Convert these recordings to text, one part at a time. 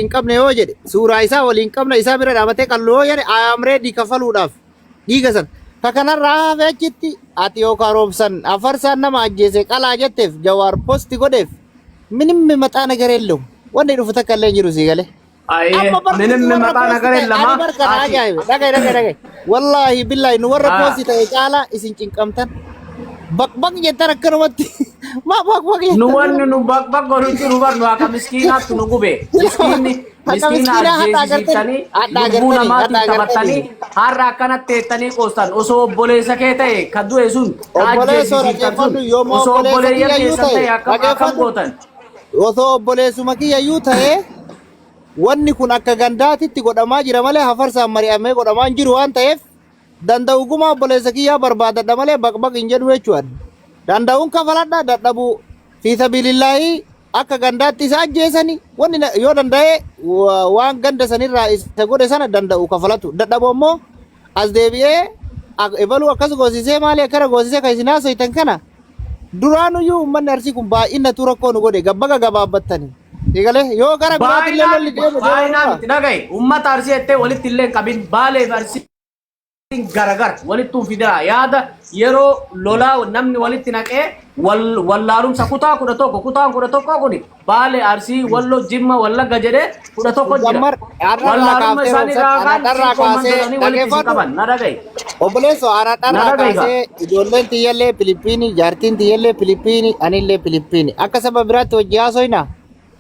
qabne yoo jedhe, suuraa isaa waliin qabna, isaa bira dhaabatee qallu yoo jedhe, I am ready kafaluudhaaf dhiiga san. Ka kanarraa hafe achitti ati yookaan Roobsan Afarsaan nama ajjeese qalaa jetteef Jawaar posti godheef minim maxaa nagar የለውም. Wanni dhufu takka illee hin jiru, sii galee. Ayee Amma bar minim nuti warra maxaa posti nagar ta'e ani lama bar kana ati ajaa'ibe. Dhagaye, dhagaye, dhagaye. Wallaahi billaahi, nu warra posti ta'e caalaa isin cinqamtan. Baq baq jettan akkanumatti. Maa baq baq Nu jettan? Wanni nu baq baq godhu jiru bar nu akka miskiinaatti nu gube. Miskiinni Akka miskiina miskiinaa hadha ajjeesisiiftanii agartanii hadha lubbuu agartanii namaatiin hadha taphattanii agartanii. Har'a akkanatti teettanii qoostan. Osoo obboleessa kee ta'e ka du'e sun ka Obboleessoo ajjeesisiiftan sun dhaggeeffadhu, yooma osoo obboleessa obboleeyyan kiyyayyuu keessan ta'e ta'e akkam akkam dhaggeeffadhu. gootan? Osoo obboleessuma kiyyayyuu ta'e, wanni kun akka gandaatitti godhamaa jira malee hafarsaan mari'amee godhamaa hin jiru waan ta'eef, danda'u gumaa obboleessa kiyyaa barbaadadha malee baqbaq hin jedhu jechuudha. Danda'uun kafaladha, dadhabuu fi sabilillaahi akka gandaatti isa ajjeesani wanni yoo danda'e waan ganda sanirraa isa godhe sana danda'u kafalatu, dadhabu ammoo as deebi'ee ebaluu akkas goosisee, maali akkana goosisee kan isin haasoytan kana. Duraanuyyuu uummanni Arsii kun baay'inatu rakkoo nu godhe, gabbaga gabaabbattani. Egalee yoo gara biraatillee Baay'inaan lolli deemu baay'inaan deemu itti dhagaye uummata Arsii jettee walitti illee hin qabin. Baalee fi Arsii garagara walitti hin fidina. Yaada yeroo lolaa namni walitti naqee wal wallaalumsa kutaa 11, kutaan 11 kuni Baalee, Arsii, Walloo, Jimma, Wallagga jedhee 11 jira. Jammar har'arraa Wallaalumma kaaftee isaanii Roobsan irraa kaan anadharraa siin kaasee koommantootanii walitti isin dhaggeeffadhu. qaban na dhagaye. Obboleessoo, Na anadharraa dhagaye gaa. kaasee ijoolleen tiyyallee Filipiinii, jaartiin tiyyallee Filipiinii, anillee Filipiinii. Akka saba biraatti hojii haasoyna.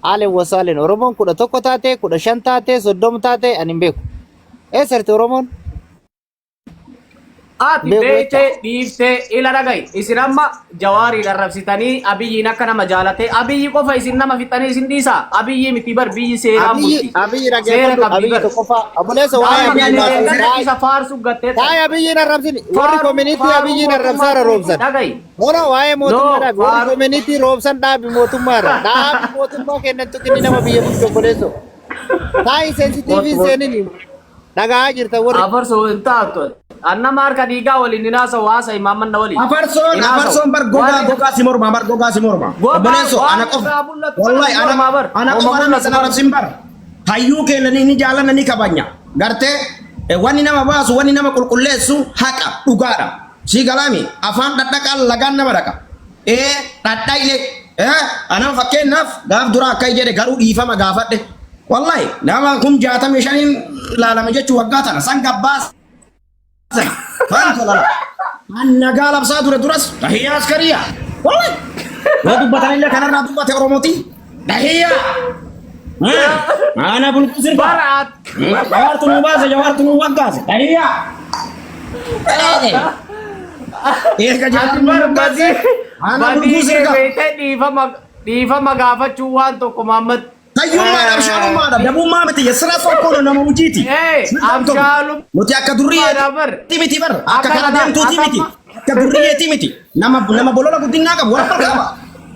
Aalen wasaaleen Oromoon 11 taatee, 15 taatee, 30 taatee ani hin beeku. Eessarti Oromoon? Ati Beeku jecha. beeytee dhiiftee ila dhagayi. Isin amma Jawaariin arrabsitanii Abiyyiin akka nama jaalatee Abiyyi qofa isin nama fixanii isin dhiisaa. Abiyyi miti bar, biyyi seeraan Abiyyi bulti. Abiyyi Seera dhaggeeffadhu. qabdi Abiyyi bar. tokkoffaa. Obboleessa, waa'ee Amma Abiyyi kan naasuu. eegala isa faarsu gattee Taa'ee Abiyyiin arrabsini. Warri faaruu community faaruu Abiyyiin arrabsaara mootummaatu miti roobsan. dhagayi. Mono waa'ee No mootummaa dhaabi. Warri faaruu community roobsan dhaabi mootummaarra. Dhaabi mootummaa kennantu kinni nama biyya bulchu, obboleessoo. Taa'i sensitiivii Mot mot seenini. Dhagahaa jirta warri. Afarsoo hin taatu. Annama harka dhiigaa waliin hin haasa'u, haasa imaammanna waliin. Afarsoon Hin haasa'u. afarsoon bar gogaa Waan gogaa si morma bar, gogaa si morma. Gogaa Obboleessoo, waan ana qofa irraa mul'atu kana wallahi si ana mormaa bar. ana Homa qofa namni mul'atu sana bar. arrabsin bar. Hayyuu keenya ni jaalanna, ni kabanya. Gartee wanni nama baasu, wanni nama qulqulleessu haqa dhugaadha. Si galaami afaan dhadhaqaan lagaan nama dhaqa. Dhadhaile anama fakkeenyaaf gaaf dura akka jedhe garuu dhiifama gaafadhe. Wallahi nama 65,000 laalame jechuun waggaa tana san gabbaas Fanto lala. An nagaa labsaa ture duras tahiyyaa askariyaa. Wallahi. Yoo dubbatanillee kanarraa dubbate Oromooti. Tahiyyaa. Ana bulquu sirba. Bara at Jawaartu nu baase, Jawaartu nu waggaase. Tahiyyaa. Eega ati Jawaartu nu bar waggaase. badii Ana badii bulquu kee sirba. beektee dhiifama dhiifama gaafachuu waan tokko, Mahammad. Hayyummaadha, abshaalummaadha, dabummaa miti, የስራ ሰው እኮ ነው, nama hojiiti. Abshaalummaadha Nuti akka bar. durriyeeti miti bar, akka Akka kana kana deemtuuti akka miti, akka durriyeeti miti. Nama bolola guddinaa qabu, warra qaba.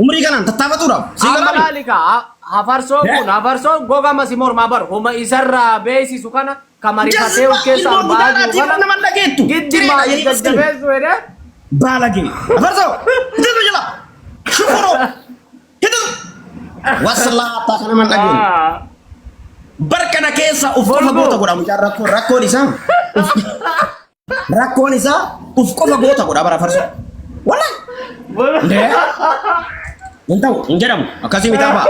Umrii kanaan tattaafatuudhaaf. Si Amma galaami? laalika hafarsoon kun hafarsoon gogama si mormaa bar, homa isarraa beeksisu kana kamarifatee of Jazbaa keessaa ilmoo ba'aa jiru gudaadhaatiif kana nama dhageettu. giddi Jireenya maaliif jedhee jajjabeessu jedhee. Baalagee. Afarsoo. Hidhatu jala. Shukuroo. Hidhatu. Waslaataa kana man dhageenu. Bar kana keessa uf qofa Bulbul. goota godha mucaan, rakkoon isaa. Rakkoon isaa uf qofa goota godha bara farsoo. Wallahi. Ndee. Hin ta'u, hin jedhamu. Akkasii miti abbaa.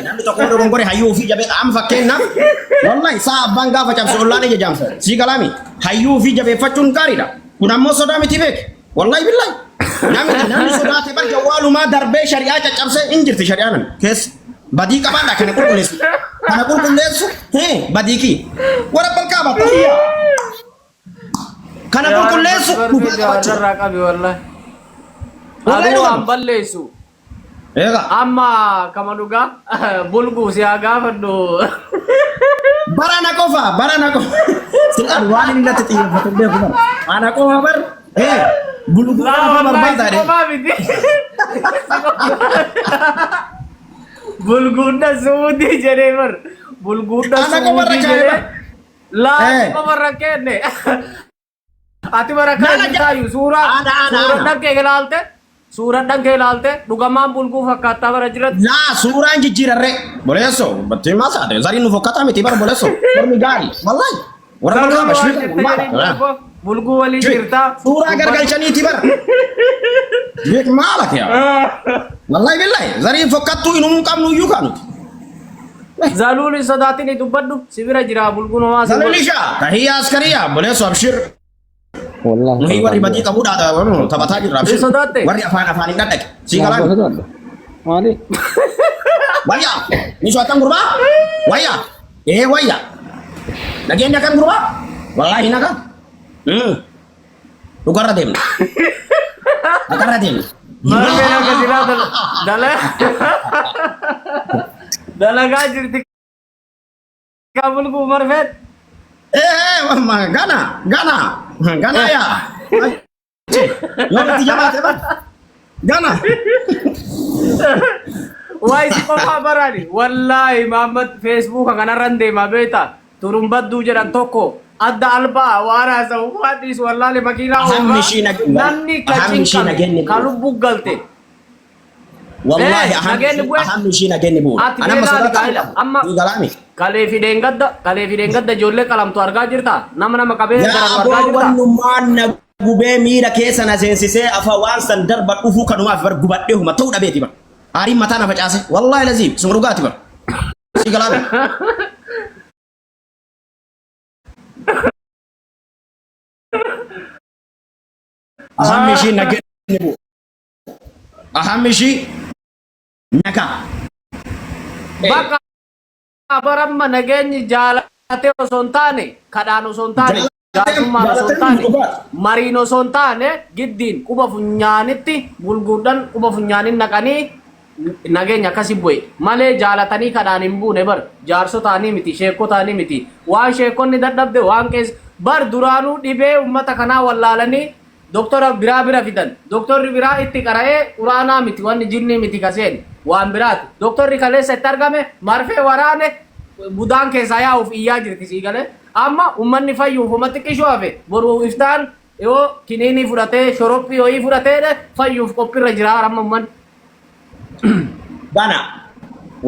Namni tokko yoo dogongore hayyuu ofii jabee amma fakkeenyaaf wallahi saa abbaan gaafa cabse ollaan ija jaamsa. Sii galaami. Hayyuu ofii jabeeffachuun gaariidha. Kun ammoo sodaa miti beek. Wallahi billahi. Namni sodaate bar jawwaalumaa darbee shari'aa caccabsee hin jirti shari'aan keessa. Badii qabaadha kana qulqulleessu. Kana qulqulleessu badii kii. Warra balqaa battiyyaa. Kana qulqulleessu dhugaa qabachuu. Jawaarraa qabi wallahi. Wallahi Aduu dhugama. waan balleessu. Eega. Amma kama dhugaa bulguu si haa gaafadhu. Bara na qofa, bara na qofa. Sil'aan waan inni natti xiyyeeffatu hin beeku bara. Ana qofa bar. Bulguu Laa qofa wallahi barbaada si jedhee. qofaa miti. Bulguudha suudii jedhee bar. Bulguudha Ana qofa suudii rakkaa'ee jedhee. bar. Laa si Eh. qofa rakkenne. Ati bara kana Nana jirtaayu suuraa Ana ana suuraa ana. dhaqqee ilaalte. Suuradhan kee ilaalte dhugamaan bulguu fakkaattaa bara jiratti. Laa suuraan jijjiirarree. Boleesso battii maa saate zariin nu fokkataa miti bara boleesso. Mormi gaarii. Wallahi. Warra Zaruu malkaa waan bashii jette jedhin tokko bulguu waliin jirtaa. Suuraa gargalchaniiti bara. Beek maala kee. Wallahi billahi zariin fokkattuu inumuu qabnu iyyuu kaanuti. Zaluun hin sodaatini dubbadhu si bira jira bulguun homaa si godhu. Zalilisha tahiyya askariya boleesso abshir. Wallahi Nuyi warri badii qabuudha taphataa jirra Hin abshir. sodaatte? Warri afaan afaan hin dhadhaqe. Sii Maal galaan. sodaadha? Maali? Wayya ni so'atan gurbaa? Wayya ee wayya. Nageenyi akkam gurbaa? Wallaahi nagaa. Dhugarra deemna. Haqarra deemna. Marmeen akka silaa dalagaa jirti kaa bulguu marfeen. Ee gana gana gana yaa. Yoo itti jabaate bar. Gana. Waa isi qofaa baraani. Wallaahi Mahammad Feesbuuka kanarran deema beekta. Turumbadduu jedhan tokko adda albaa waan haasa'u waan dhiisu wallaahi makiinaa Ahammi oofaa. ishii nageenye. Namni ka Ahammi ishii cinqame nageenye ka bu'u. lubbuu galte. Wallaahi Ee, nageenyi bu'e. ahammi ishii nageenye bu'u. Ati Anamma beelaa sodaata gaa'ela. Amma Ni galaami. kalee fi dheengadda kalee fi dheengadda ijoollee qalamtu argaa jirta. Nama nama qabee Yaa daratu argaa aboo jirta. wannummaan na gubee miira keessa na seensisee afa waan san darba dhufuu kanumaaf bar gubadhee huma ta'uu dhabeeti bar. Aariin mataa na facaase. Wallaahi laziim suma dhugaati bar. Si galaami. Ahammi ishii nageenyi bu'u. Ahammi ishii nagaa. Bakka baramma nageenyi jaalatee osoo hin taane kadhaan osoo hin taane jaarsummaan osoo hin taane mariin osoo hin taane giddiin quba funyaanitti bulguudhaan quba funyaanin naqanii nageenya akkasi bu'e malee jaalatanii kadhaan hin buune bar jaarsotaanii miti sheekotaanii miti waan sheekonni dadhabde waan keessa bar duraanuu dhibee ummata kanaa wallaalanii doktora biraa bira fidan doktorri biraa itti qara'ee quraanaa miti wanni jinnii miti kaseen waan biraati doktorri kaleessa itti argame marfee waraane budaan keessaa yaa'uuf iyyaa jirti sii galee amma ummanni fayyuuf uma xiqqishoo hafe boru iftaan yoo kiniinii fudhatee shorophii hoyii fudhatee fayyuuf qophirra jira amma ummanni. Gana.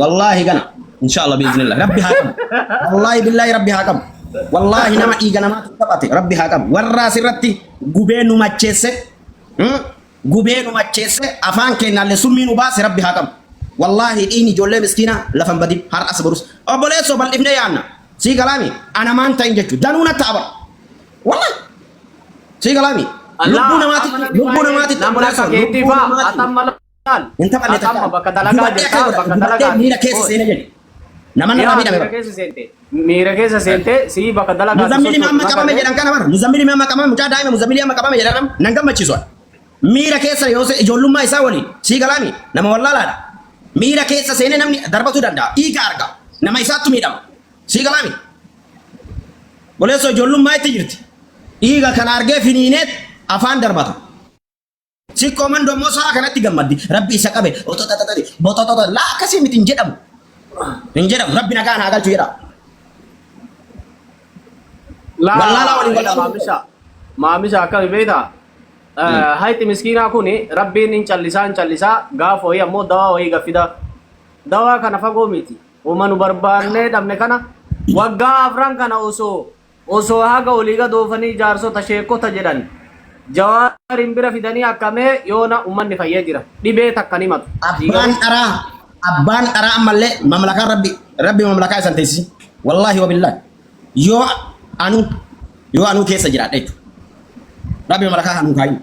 Wallaahi gana. Inshallah biiznillah. Rabbi haa qabu. Wallaahi billaahi rabbi haa qabu. Wallaahi nama dhiiga namaatu taphate rabbi haa qabu. Warra asirratti gubee nu macheesse. Gubee nu macheesse afaan keenyaallee summii nu baase rabbi haa qabu. Wallaahi dhiigni ijoollee miskiinaa lafa hin badin har'as borus. Obboleessoo bal'ifnee yaanna. Sii galaami ana maan ta'in jechuudha. Danuu natti abara. Wallaahi. Sii galaami. Lubbuu namaatitti lubbuu namaatitti Namni akka obboleessoo keetii lubbuu faa namaatitti. atamma laal. Hin taphanne Atamma takka. bakka dalagaa Gubadhee jirta akka bakka godha. Gubadhee dalagaa. miira keessa seene jedhe. Nama narraa Yaa miidhame miira bara. keessa seente. Miira keessa seente sii bakka dalagaa Muzammili amma qabame jedhan kana bara. Muzammili amma qabame mucaa daa'ima muzammili amma qabame jedhan nan gammachiisu. Miira keessa yoo ijoollummaa isaa waliin sii galaami nama wallaalaadha. Miira keessa seenee namni darbatuu danda'a. Dhiiga arga. Nama isaattu miidhama. Sii galaami. Boleessoo ijoollummaa itti jirti. Dhiiga kana argee finiineet afaan darbata. Sikkoo mandoo immoo sa'a kanatti gammaddi. Rabbi isa qabe ototatatati bototota laa akkasii miti hin jedhamu. Hin jedhamu rabbi nagaan haa galchu jedha. Wallaalaa waliin wallaaluu. Maamisha maamisha akkami beektaa? Hayxi miskiinaa kun rabbiin hin callisaa hin callisaa gaafa wayii ammoo dawaa wayii gaffida. Dawaa kana fagoo miti. Uma nu barbaannee dhabne kana waggaa afran kana osoo osoo haga olii gad oofanii jaarsota sheekota jedhan Jawaariin bira fidanii akkamee yoona ummanni fayyee jira. Dhibee takka ni matu. Abbaan dharaa abbaan dharaa ammallee mamlakaa rabbi rabbi mamlakaa isan teessisi. Wallaahi wabillaahi. Yoo anu yoo anuu keessa jiraadha jechuudha. Rabbi mamlakaa anuu kaayu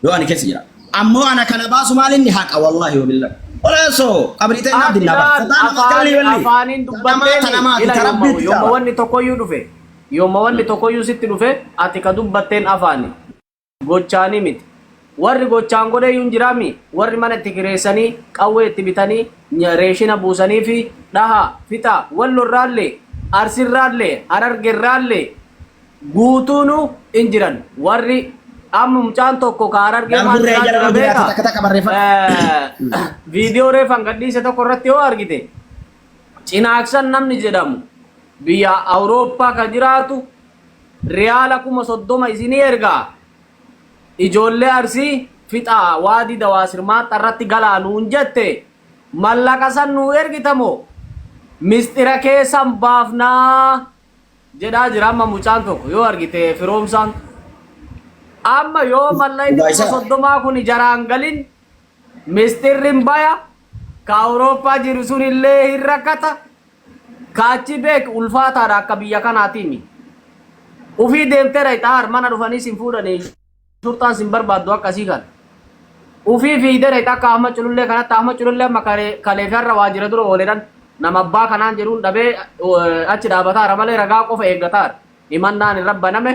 yoo ani keessa jiraadha. Ammoo ana kana baasu maal inni haqa wallaahi wabillaahi. Oleessoo qabrii ta'e naaf dinnaa bara. Sataan nama kalli walli. Afaaniin Tanamaa tanamaati ila tarabbiitti yooma ta'a. wanni tokkoyyuu dhufe yooma wanni tokkoyyuu sitti dhufe ati ka dubbatteen afaani gochaanii miti. Warri gochaan godhee hin jiraami warri mana itti kireessanii qawwee itti bitanii reeshina buusanii fi dhaha fixa wallorraallee arsirraallee harargerraallee guutuunu hin jiran warri amma mucaan tokko ka harargee maal Gurree jedhaa jala jira jiraate beekaa? takka takka barreeffadhu. Viidiyoo reefan gadhiise tokko irratti yoo argite cinaaksan namni jedhamu biyya Awurooppaa ka jiraatu riyaala 30,000 isinii ergaa ijoollee Arsii fixaa waadii dawaasir maaxxa irratti galaa nuun jette mallaqa san nuu ergitamoo misxira keessan baafnaa jedhaa jira amma mucaan tokko yoo argite firoomsaan. Amma yoo mallaqni Dhugaa kuma isaa. 30 kun jaraan galin misxirri hin baya ka Awurooppaa jiru sun illee hin rakkata. Ka achi beek ulfaataadha akka biyya kanaatiimi. Ufii deemtee dhayxaar mana dhufanii sin fuudhanii shurxaan sin barbaaddu akkasii kana. Ufii fiigdee dhayxa akka Ahmad Culullee kanatti. Ahmad Culullee amma kalee fi har'a waajjira dura ooledhan nama abbaa kanaan jedhuun dhabee achi dhaabataara malee ragaa qofa eeggataara. Himannaan irra baname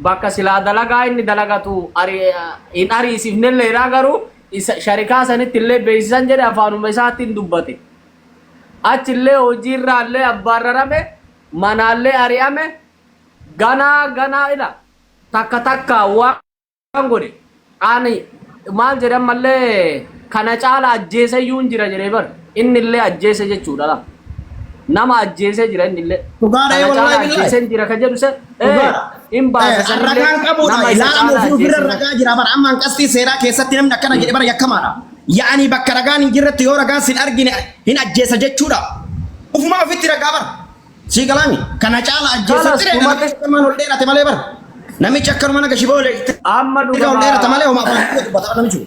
bakka silaa dalagaa inni dalagatu hin ariisifnelleedha garuu isa sharikaa sanitti illee beeksisan jedhe afaanuma isaatti hin dubbate. Achillee hojiirraallee abbaarrarame manaallee ari'ame ganaa ganaa ila takka takka waan godhe ani maal jedhan mallee kana caala ajjeese iyyuu hin jira jedhee bar inni illee ajjeese jechuudha la nama ajjeese jira inni illee Dhugaadha, kana wallaahi caala billahi. ajjeese hin jira ka jedhu se Dhugaadha. hin baasa sanillee Ragaan qabuudha. nama isa Ilaalama caala ofii ofirra ajjeese. ragaa jira bara amma hanqastii seeraa keessatti namni akkana jedhe bara yakkamaadha. Yaa'anii bakka ragaan hin jirretti yoo ragaan sin argine hin ajjeesa jechuudha. Ufumaa ofitti ragaa bara. Sii galaami. Kana caala ajjeesa Kalas, ture dhumate. namichi akkanumaan ol dheerate malee bara. Namichi akkanuma naga shiboo ol Amma ol dheerate malee homaa afaan dubbata namichi.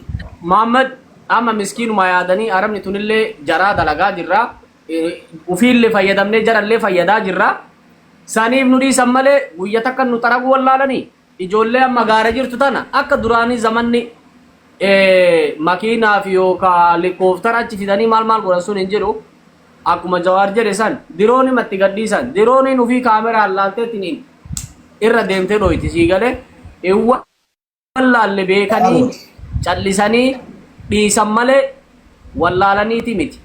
Muhammad amma miskiinuma yaadanii arabni tunillee jaraa dalagaa jirra. Ufiillee fayyadamnee jarallee fayyadaa jirra. Saniif nu dhiisan malee guyya takka nu xaraguu wallaalanii ijoollee amma gaara jirtu tana akka duraanii zamanni makiinaa fi yookaan helikooftara achi fidanii maal maal godhan sun hin jiru. Akkuma Jawaar jedhe san diroonii matti gadhiisan dirooniin ufii kaameraan laalteetiin irra deemtee dhoyti sii galee hin wallaalle beekanii callisanii dhiisan malee wallaalaniiti miti.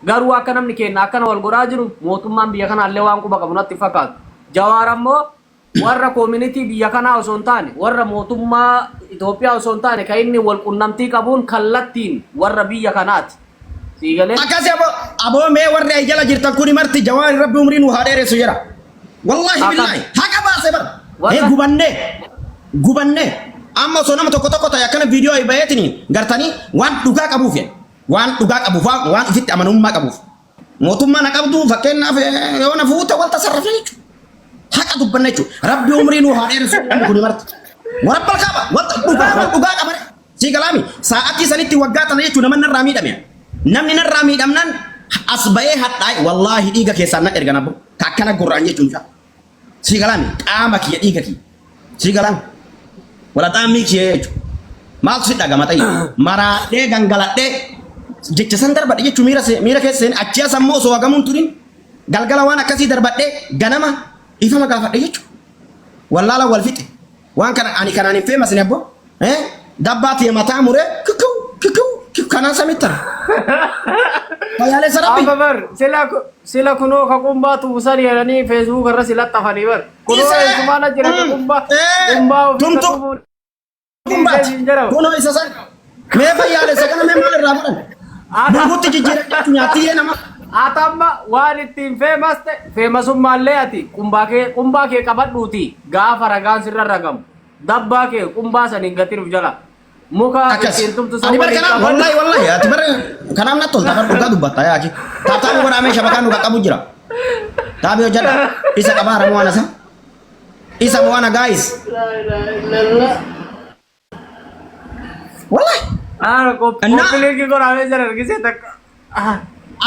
Garuu akka namni keenya akkana wal godhaa jiru mootummaan biyya kanaallee waan quba qabu natti hin fakkaatu. Jawaar ammoo warra community biyya kanaa osoo hin taane warra mootummaa Itoophiyaa osoo hin taane kan inni wal qunnamtii qabuun kallattiin warra biyya kanaati. Sii galee? Akkasi aboo aboo mee warri ay jala jirtan kuni marti Jawaar rabbi umrii nu haa dheeressu jedha. Wallaahi Akka- billaahi haqa baase bara. Warra- Ee gubannee gubannee amma osoo nama tokko tokko ta'e akkana viidiyoo ay baheetini gartanii waan dhugaa qabuuf jedha. Waan dhugaa qabuuf waan waan ofitti amanamummaa qabuuf. Mootummaa na qabdu fakkeenyaaf yoo na fuute wal tasarrafne jechuudha. Haqa dubbanna jechuudha. Rabbi umrii nu haa dheeressu namni kuni marti. Warabbal kaaba wanta dhugaa waan dhugaa qaba. Sii galaami sa'aatii sanitti waggaa tana jechuun nama narraa miidhame. Namni narraa miidhamnaan as bahee hadhaa'e wallaahi dhiiga keessaan na ergan abbo. Ka akkana gurraan jechuun isaa. Sii galaami qaama kiyya dhiiga kiyya. Sii galaami. Walaxaammii kiyya jechuudha. Maaltu si dhagama ta'e maraadhee gangaladhee jecha san darbadhe jechuun miira miira keessa seenee achi as ammoo osoo hagamuun turin galgala waan akkasii darbadhee ganama dhiifama gaafadhe jechuudha. Wallaala wal fixe. Waan kana ani kanaan hin feemasne abbo. Eh? Dabbaa tiyya mataa muree kikkiw kikkiw kikkiw kanaan samittara. Fayyaalessa rabbi. Amma bar sila sila kunoo ka qumbaa tuusan jedhanii Facebook irra si laxxafanii bar. Kunoo Isa- eessumaan jira ka qumbaa Eh, qumbaa ofii ka tumtu. tumuun Qumbaati. Kunoo isa san. Mee fayyaalessa kana mee maal irraa godhan? Bulgutti jijjiiran jechuun nyaattiyyee nama. Atamma waan ittiin feemas ta'e feemasummaallee ati qumbaa kee qabadhuuti gaafa ragaan sirra ragamu dabbaa kee qumbaa saniin gatiin uf jala muka Akkas. ittiin tumtu san Ani bar waliin kanaaf qabadhu. wallahi wallahi ati bar kanaaf natti tolta bar dhugaa dubbatta yaa aki. Taaptaa nu godhaa mee shabakaan nu qaqqabu jira. Taabii hojjedha. Isa qabaa haramu waan isa. Isa mo'ana guys. Wallahi. Aara Innaa- koppiliinki godhamee jira argisee takka.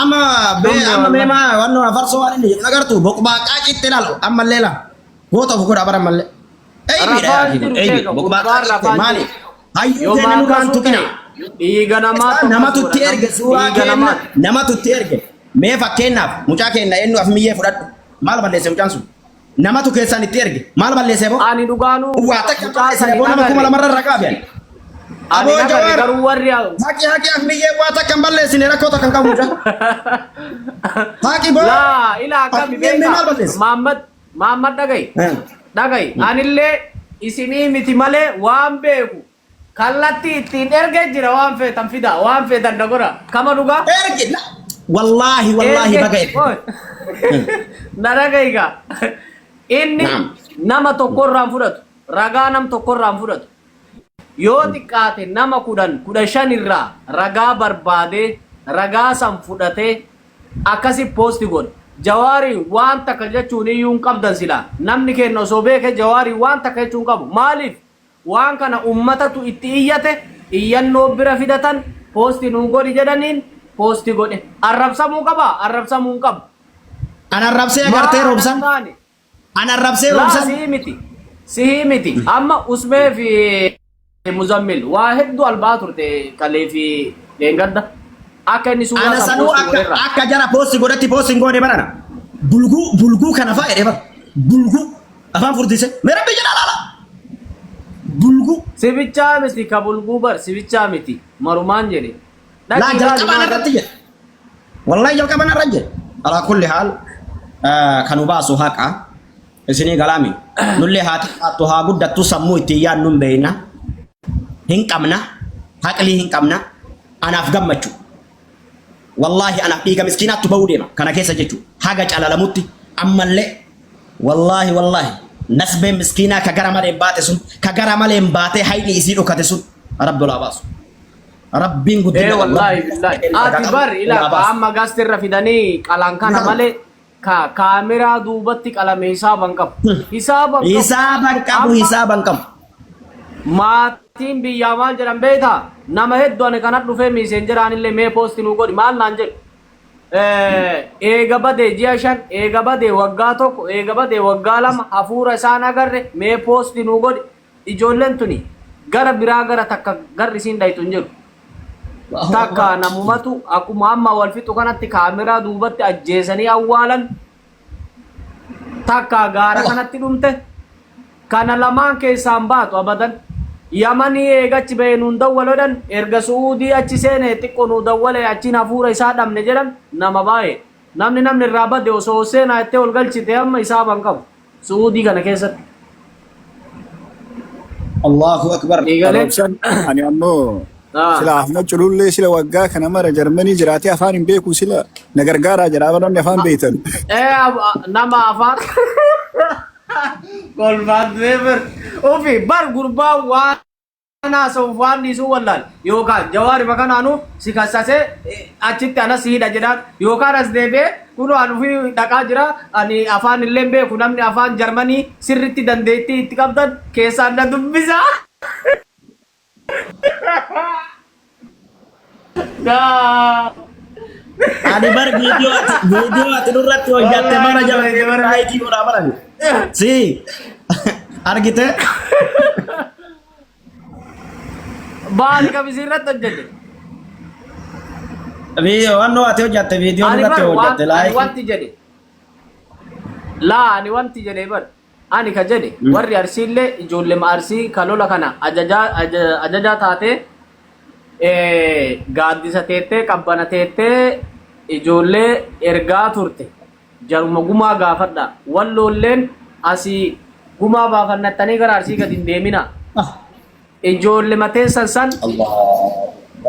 Amma bee Dhumne amma mee wallahi. maa wannoo afarsoo waan inni jedhu agartu boqbaaqaa citte laalu ammallee laa goota of godha bara ammallee. Eebiidha yaa Rafaan kun jiru eebi keeka boqbaaqaa gubbaan citte rafaan maali? jiru. Hayyuu Yoo keenya nurraan maakasuu tuqina. ta'e dhiiga namaa tokko Namatu itti godha erge suuraa dhiiga keenya namaati. namatu itti erge mee fakkeenyaaf mucaa keenya eenyu afmiyyee fudhadhu maal balleesse mucaan sun namatu keessaan itti erge maal balleesse boo Ani dhugaanuu waa takka mucaa balleesse sani boo nama kuma agarre. lamarra ragaa fi Ani Aboo agarre Jawaar garuu warri haqi haqi afmiyyee waa takka hin balleessine rakkoo takka hin qabu mucaa haqi boo Laa ilaa akkami afmiyyee mee maal beekaa balleesse Maammad Maammad dhagayi dhagayi anillee isinii miti malee waan beeku kallattii ittiin erge jira waan feetan fidaa waan feetan na godha kama dhugaa erge wallaahi wallaahi baga erge Oi. Na dhagayi gaa inni Naam. nama tokkorraan fudhatu ragaa nam tokkorraan fudhatu. Yoo xiqqaate nama 10, 15 irraa ragaa barbaadee ragaa san fudhatee akkasi post godhe. Jawaariin waan takka jechuun iyyuu hin qabdan silaa. Namni keenna osoo beeke Jawaariin waan takka jechuu hin qabu. Maaliif? Waan kana ummatatu itti iyyate, iyyannoo bira fidatan, post nuu godhi jedhaniin post godhe. Arrabsamuu qabaa? Arrabsamuu hin qabu. An arrabsee Maa agartee ana hin roobsan. taane? An arrabsee Laa roobsan. sihii miti. Sihii miti. Amma Usmee fi Muzammil waa hedduu albaa turte kalee fi dheengadda. Akka inni suuraa Ana san sanuu poosti akka godherra. akka jara poosti godhetti poosti hin goone barana. Bulguu bulguu kana fa'a jedhee bara. Bulguu afaan furdise. Mee rabbi jedhaa laala. Bulguu. Sibichaa miti ka bulguu bar sibichaa miti marumaan jedhe. Laa Dhaqii ilaali jalqabaan maa irratti jedhe. Wallahi jalqaban irra jedhe. Alaa kulli haal kan nu baasu haqa. Isinii galaami. Nullee haa xiqqaattu haa guddattu sammuu ittiin yaadnu hin beekna. Hin qabna. Haqlii hin qabna. Anaaf gammachu. Wallaahi anaaf dhiiga miskiinaattu bahuu deema. Kana keessa jechuudha. Haga calalamutti ammallee wallaahi wallaahi nasbeen miskiinaa ka gara maleen baate sun ka gara maleen baatee hayni isii dhokate sun rabbi olaa baasu. Rabbiin Ee guddina qabu. wallaahi Rabbiin billahi. ragaa Ati qabu bar ila olaa ka baasu. amma gastirra fidanii qalan kana malee ka kaameraa duubatti qalame hisaaba hin qabu. Hisaaba hin qabu. Hisaaba hin qabu, Amma hisaaba hin qabu. maatiin biyyaa maal jedhan beektaa? Nama hedduu ani kana dhufee miiseenjeraan illee mee poosti nuu godhi maal naan jedhu. Eega bade ji'a 5, eega bade waggaa 1, eega bade waggaa 2 hafuura isaan agarre mee poosti nuu godhi. Ijoolleen tuni gara biraa gara takka garri isiin dhayxu hin jiru. Takka namumatu akkuma amma wal fixu kanatti kaameraa duubatti ajjeesanii awwaalan. Takka gaara kanatti dhumte. Kana lamaan keessaan baatu abadan. Yamanii eega achi bahee nuun dawwalo jedhan erga Su'uudii achi seene xiqqo nuu dawwale achiin hafuura isaa dhabne jedhan nama baay'ee. Namni namni irraa bade osoo seenaa jettee ol galchite amma hisaaba hin qabu. Su'uudii kana keessatti. Allahu akbar. Ni galee? Arrabsan ani ammoo Ah. sila Ahmad Culullee sila waggaa kana mara Jarmanii jiraatee afaan hin beeku sila na gargaaraa jira amma namni afaan beektan. Eh, nama afaan kolfaan du'ee bar. Ufi bar gurbaa waan haasa'uuf waan dhiisuu wallaale. Yookaan jawaarima kanaanuu si kassasee achitti anas si hidha jedhaan yookaan as deebi'ee kunoo an ufii dhaqaa jira ani afaan illee hin beeku namni afaan Jarmanii sirritti dandeettii itti qabdan keessaan na dubbisa. Gaa. Ani bar viidiyoo ati viidiyoo ati nurratti hojjatte Wallaahi bara jala bareede bara. laayikii godhaa barani. Si argite Baali kam isin irratti hojjete? Viidiyoo wannoo ati hojjatte viidiyoo Ani nurratti bar waan hojjatte ani laayikii. wanti jedhe. Laa ani wanti jedhe bar. Ani ka jedhe warri Arsiillee ijoollema Arsii ka lola kana ajajaa ajajaa taatee gaaddisa teettee qabbana teettee ijoollee ergaa turte. Jaruma gumaa gaafadhaa. Walloolleen asii gumaa baafannattanii gara Arsii gad hin deeminaa. Ijoollema teessan san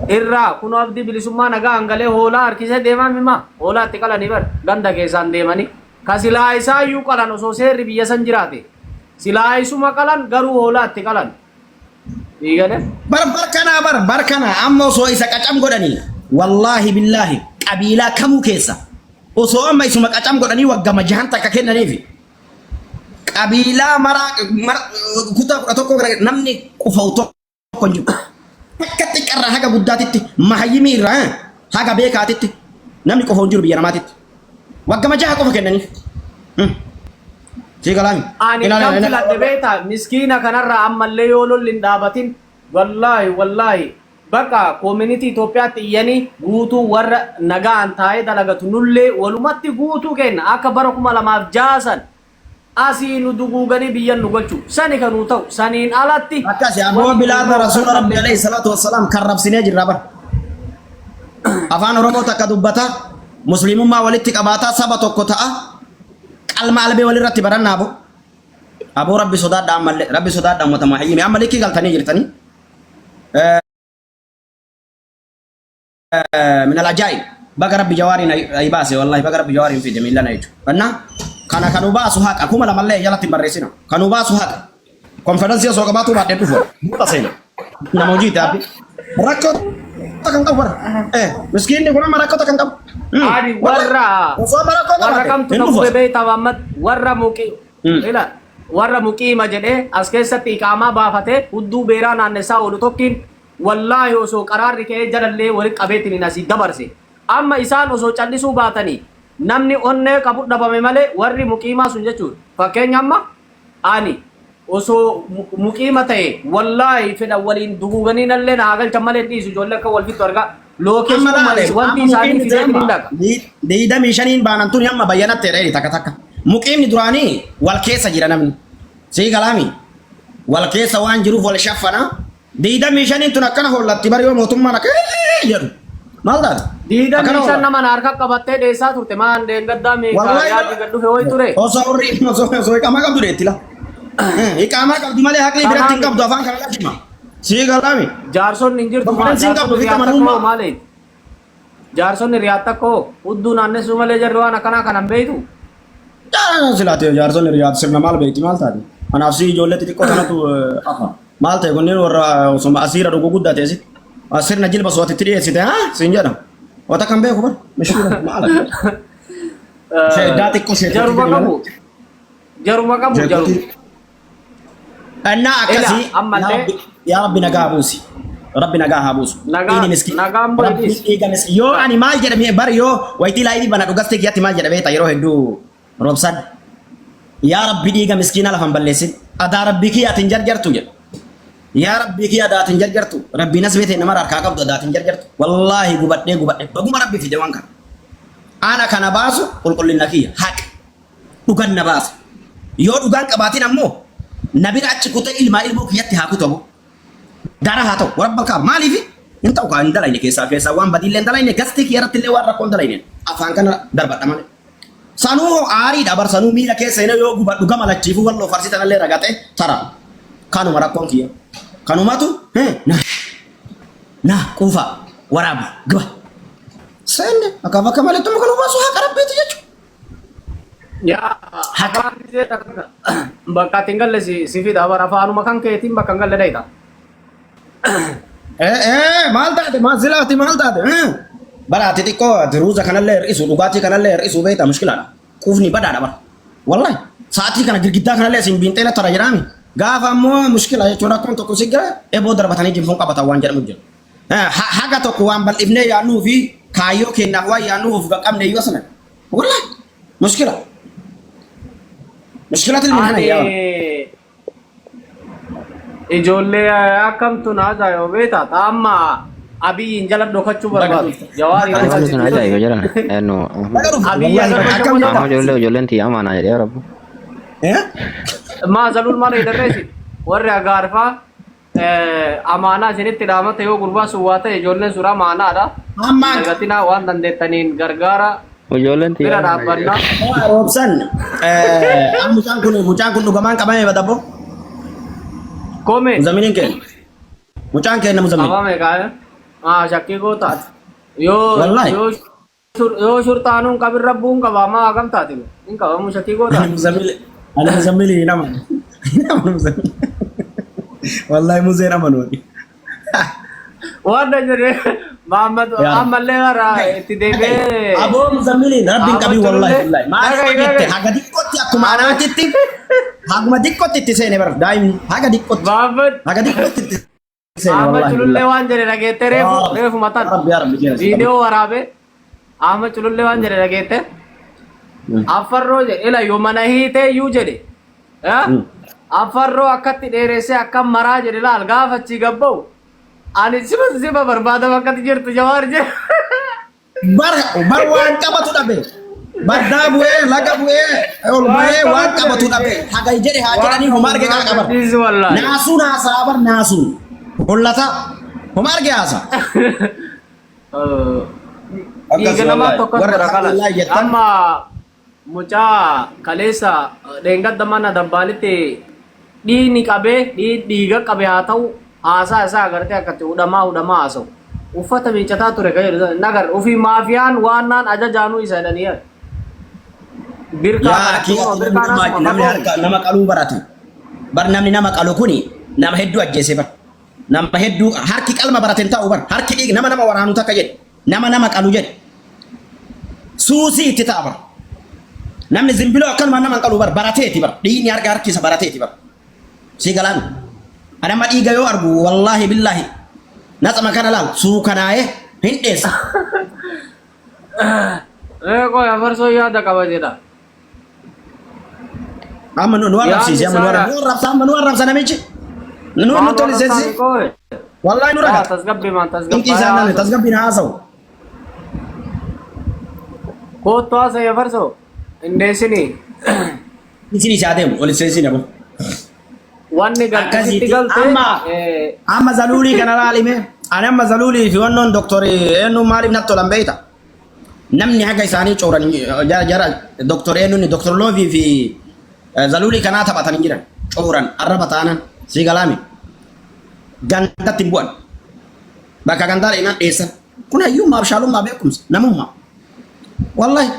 irraa kunoo Abdii Bilisummaa nagaa hangalee hoolaa harkisee deemaa mimaa hoolaa itti qalanii bar ganda keessaan deemanii ka silaa isaayyuu qalan osoo seerri biyya san jiraate silaa isuma qalan garuu hoolaa itti qalan. Sii galee? Bar bar kanaa bar bar kanaa amma osoo isa qacam godhanii wallaahi billaahi qabiilaa kamuu keessa osoo amma isuma qacam godhanii waggama jahan takka kennaniifi qabiilaa maraa mara kutaa 11 gara namni qufa'u tokko hin jiru. Takka xiqqarraa haga guddaatitti mahayyimii irraa haga beekaatitti namni qufa'u hin jiru biyya namaatitti. Waggama jaha qofa kennaniif. Sii galaami. Ani Ilaala kam ilaala. filadhe beektaa miskiina kanarraa ammallee yoo lolli hin dhaabatin wallaahi wallaahi bakka community Itoophiyaatti iyyanii guutuu warra nagaan taa'ee dalagatu nullee walumatti guutuu kenna akka bara 2006 san asii nu duguuganii biyyan nu galchu sani kan nuu ta'u saniin alatti Akkasi aboo wanti bilaarra nu ta'u rasuula rabbi takkallee alayhi salaatu wassalaam kan rabsinee jirra bar. Afaan Oromoo takka dubbata muslimummaa walitti qabaataa saba tokko ta'a qalma albee walirratti barannaa aboo. Aboo rabbi sodaadha ammallee rabbi sodaadha ummata mahayyimi amma likkii galtanii jirtanii. Min al-ajaa'ib baga rabbi jawaariin ay baase wallahi baga rabbi jawaariin fide miillana jechuudha. Anna kana kanu baasu haqa kuma lamallee jalatti hin barreessina. Kanu baasu haqa. Konfidensii osoo qabaatu baadhee dhufu. Buuta seena. Nama hojii taabbi. Rakkoo kan qabu bara. Miskiinni kun amma rakkoo kan qabu. Ani warra Osoo amma rakkoo warra qabaate kamtu hin na dhufu. gube beektaa Muhammad warra muqi ila warra muqiima jedhee as keessatti iqaamaa baafatee hudduu beeraa naannessaa oolu tokkiin wallaahi osoo qaraarri ka'ee jalallee walitti qabeetiin asii dabarse. Amma isaan osoo callisuu baatanii namni onnee qabu dhabame malee warri muqiimaa sun jechuudha. Fakkeenya amma ani osoo muqiima ta'e wallaahi fedhan waliin duguuganii nallee na haa galchan malee dhiisu ijoollee akka wal fixu argaa. Amma Lookeeshinuma laale wanti amma isaanii muqiimni fideetiin hin amma dhaqa. 25n baanan tuni amma bayyanatte dha takka takka. Muqiimni duraanii wal keessa jira namni. Sii galaami. Wal keessa waan jiruuf wal shaffana. 25n tun akkana hollatti bari yoo mootummaan akka jedhu. Maal taate? Diidamii Akkana shan hollatti. nama na harka qabattee dheessaa turte maan deengaddaa meeqa Wallahi yaadni gad dhufe wayi ture. Osoo horri osoo iqaamaa qabdu deetti la. Iqaamaa qabdu malee haqni biratti hin Kanaaf qabdu afaan kana lachima. Sii galaami. jaarsonni hin jirtu maa Konfideensi hin qabdu jaarsonni fitta riyaat takkoo manummaa. maali? Jaarsonni riyaat takkoo hudduu naannessuu malee jarri waan akkanaa kanan beeytu. Silaate jaarsonni riyaad sirna maal beekti maal taate? Kanaaf si ijoollee xixiqqoo tanatu hafa. Maal ta'e kunneen warra osuma asiira dhugu guddate asitti. Sirna jilba so'atitti dhiyeessite haa siin jedha. Wata kan beeku bar mishuura maal akka. Sheeddaa xiqqoo sheekotii Jaruma jedhi qabu. malee. Jaruma qabu jaruma. Sheekotii. Annaa Ila akkasii ammallee yaa Rabbi nagaa haa buusi. Rabbi nagaa haa buusu. nagaa Dhiigni miskiin. nagaan bu'e Rabbi dhiisi. dhiiga miskiin. Yoo ani maal jedhame bar yoo wayitii laayivii bana dhugaste kiyyatti maal jedha beekta yeroo hedduu roobsan. Yaa Rabbi dhiiga miskiina lafan balleessin. Adaa Rabbii kiyya atin jarjartu jedha. Yaa Rabbii kiyya adaa atin jarjartu. Rabbiin as beete nama harkaa qabdu adaa atin jarjartu. Wallaahi gubadhee gubadhee. Baguma Rabbi fide waan kana. Ana kana baasu qulqullina kiyya. Haqa. Dhugan na baasa. Yoo dhugaan qabaatin ammoo na bira achi kutee ilmaa ilmoo kiyyatti haa kutamu. Dara haa ta'u. Warabba kaaba. Maaliif? Hin ta'u kaa hin dalayne keessaa keessaa waan badiillee hin dalayne gastii kiyya irratti illee waan rakkoo hin dalayne. Afaan kana darbadha malee. Sanuu aariidha bar sanuu miira keessa hin yoo gubadhu gama lachiifuu walloo farsii tanallee ragaxee tara. Kanuma rakkoon kiyya. Kanumatu na na quufa waraabu giba. Seenne akka bakka malee tuma kan hubaasu haqa rabbiiti jechuudha. Yaa Haqa. afaan gisee takka bakka ati hin galle si fida bara afaanuma kan keetiin bakka hin galle dhayita. Maal taate maal silaati maal taate bara ati xiqqoo ati ruuza kanallee hir'isu dhugaatii kanallee hir'isu beekta mushkilaadha quufni badaadha bara wallahi sa'aatii kana girgiddaa kanallee isin biinxeela tara jedhaami gaafa ammoo mushkila jechuun rakkoon tokko si gara eboo darbatanii jinfuun qabatan waan jedhamu jira haga tokko waan bal'ifnee yaannuu fi kaayyoo kennaaf waan yaannuuf of qaqqabne iyyuu asana wallahi mushkila mushkilaatiin kana Ani yaa ijoollee akkamtu na ajaa'iba beekta amma Abiyyiin jala dhokachuu baga barbaadu. dhufte Jawaari baga yoo Wanti dhufte sun jibbite ajaa'iba jedhan. No, baga dhufte Abiyyi wallahi agarra akkam godha. jetta Ahmad ijoollee ijoolleen tiyya amaanaa jedhee rabbu. eh Maa zalul maal eedarreesi warri agaarfaa amaanaa isinitti dhaamate yoo gurbaa sun waa ta'e ijoolleen sun amaanaadha. Amma Dagatinaa waan dandeettaniin gargaara Ijoolleen tiyya bira amaanaa jedhee. dhaabbannaa. Roobsan mucaan kun dhugamaan qabame badabbo Kome muzaminiin keenya mucaan keenya muzamin qabame kaa'e maa shakkii goota yoo wallahi yoo yoo shurxaanuun qabin rabbuun qaba maa hagam taate hin qabamu shakkii goota. ani muzamil ani muzamili hin amanu hin amanu muzamil wallahi muzeen amanu ani Waan na jedhe Mahammad yaa ammallee bara itti deebi'ee aboo muzamiliin rabbiin Ahmad qabii wallahi Culullee wallahi maal dhaga'i jette dhaga'i haga diqqotti akkuma Ahmad anaatitti haguma diqqotti itti seene bar daa'imni haga diqqotti Mahammad haga diqqotti itti seene Ahmad wallahi Culullee wallahi waan jedhe dhageette reefu reefu matan yaa rabbi yaa rabbi keessa qabi viidiyoo waraabe Ahmad Culullee waan jedhe dhageette affarroo jedhe ila yoo mana hiitee iyyuu jedhe affarroo akkatti dheeressee akka maraa jedhe laal gaafa achii gabba'u ani sima sima barbaada bakkatti jirtu jawaar jedhe. Bar bar waan qabatu dhabe. Baddaa bu'ee laga bu'ee ol Waan bu'ee waan qabatu qabatu dhabe. dhabe. Haga jedhe haa Waan jedhanii homa arge qabu qara qaban. dhiisi wallaahi. Naasuun haasaa bar naasuun. Hollata homa arge haasa. Dhiiga Akkas namaa wallaahi. tokkos Warra godha kalas. alhamdulillah jettan. Amma mucaa kaleessa dheengadda mana dabbaalitti dhiigni qabee dhiiga qabe haa ta'u haasaa isaa agartee akkatti hudhamaa hudhamaa haasa'u. Uffata miiccataa ture kan jedhu nagar ofii maafiyaan waan naan ajajaanuu isa jedhanii yaadu. Birkaa Yaa kanatti kiyya kunoo namni birkaan nama asuma namni fagoo harka miti. nama qaluu barate. Bar namni nama qalu kuni nama hedduu ajjeese bar. Nama hedduu harki qalma barate hin ta'u bar. Harki dhiig nama nama waraanu takka jedhe. Nama nama qalu jedhe. Suusii itti ta'a bar. Namni zimbiloo akkanuma nama hin qalu bar barateeti bar. Dhiigni harka harki isa barateeti bar. Si galaan. Ani amma dhiiga yoo argu wallaahi billaahi natsama kana laal suukanaa'ee hin dheessa. Ee qoy afarsoo yaada qaba jedha. Amma nu arrabsiise amma nu arrabsa amma nu arrabsa namichi. Nu nu tole seensi. Wallaahi nu raga. Tasgabbii maan Inqii isaan tasgabbii. nane tasgabbiin haasa'u. Kottu haasa'e afarsoo. Indeessinii. Isin isaa deemu ol seensi nabo. Wanni galtesitti Akkasitti galte. amma amma zaluulii kana laalime ani amma zaluulii fi wannoon doktorii eenyu maaliif natti tolan beekta? Namni haga isaanii cooran jara jara doktor eenyuun doktor Loovii fi zaluulii kanaa taphatan hin jiran cooran arraba taanan sii galaami gandatti hin bu'an bakka gandaa dhaqnaan dheessan kun hayyummaa abshaalummaa beekumsa namummaa wallahi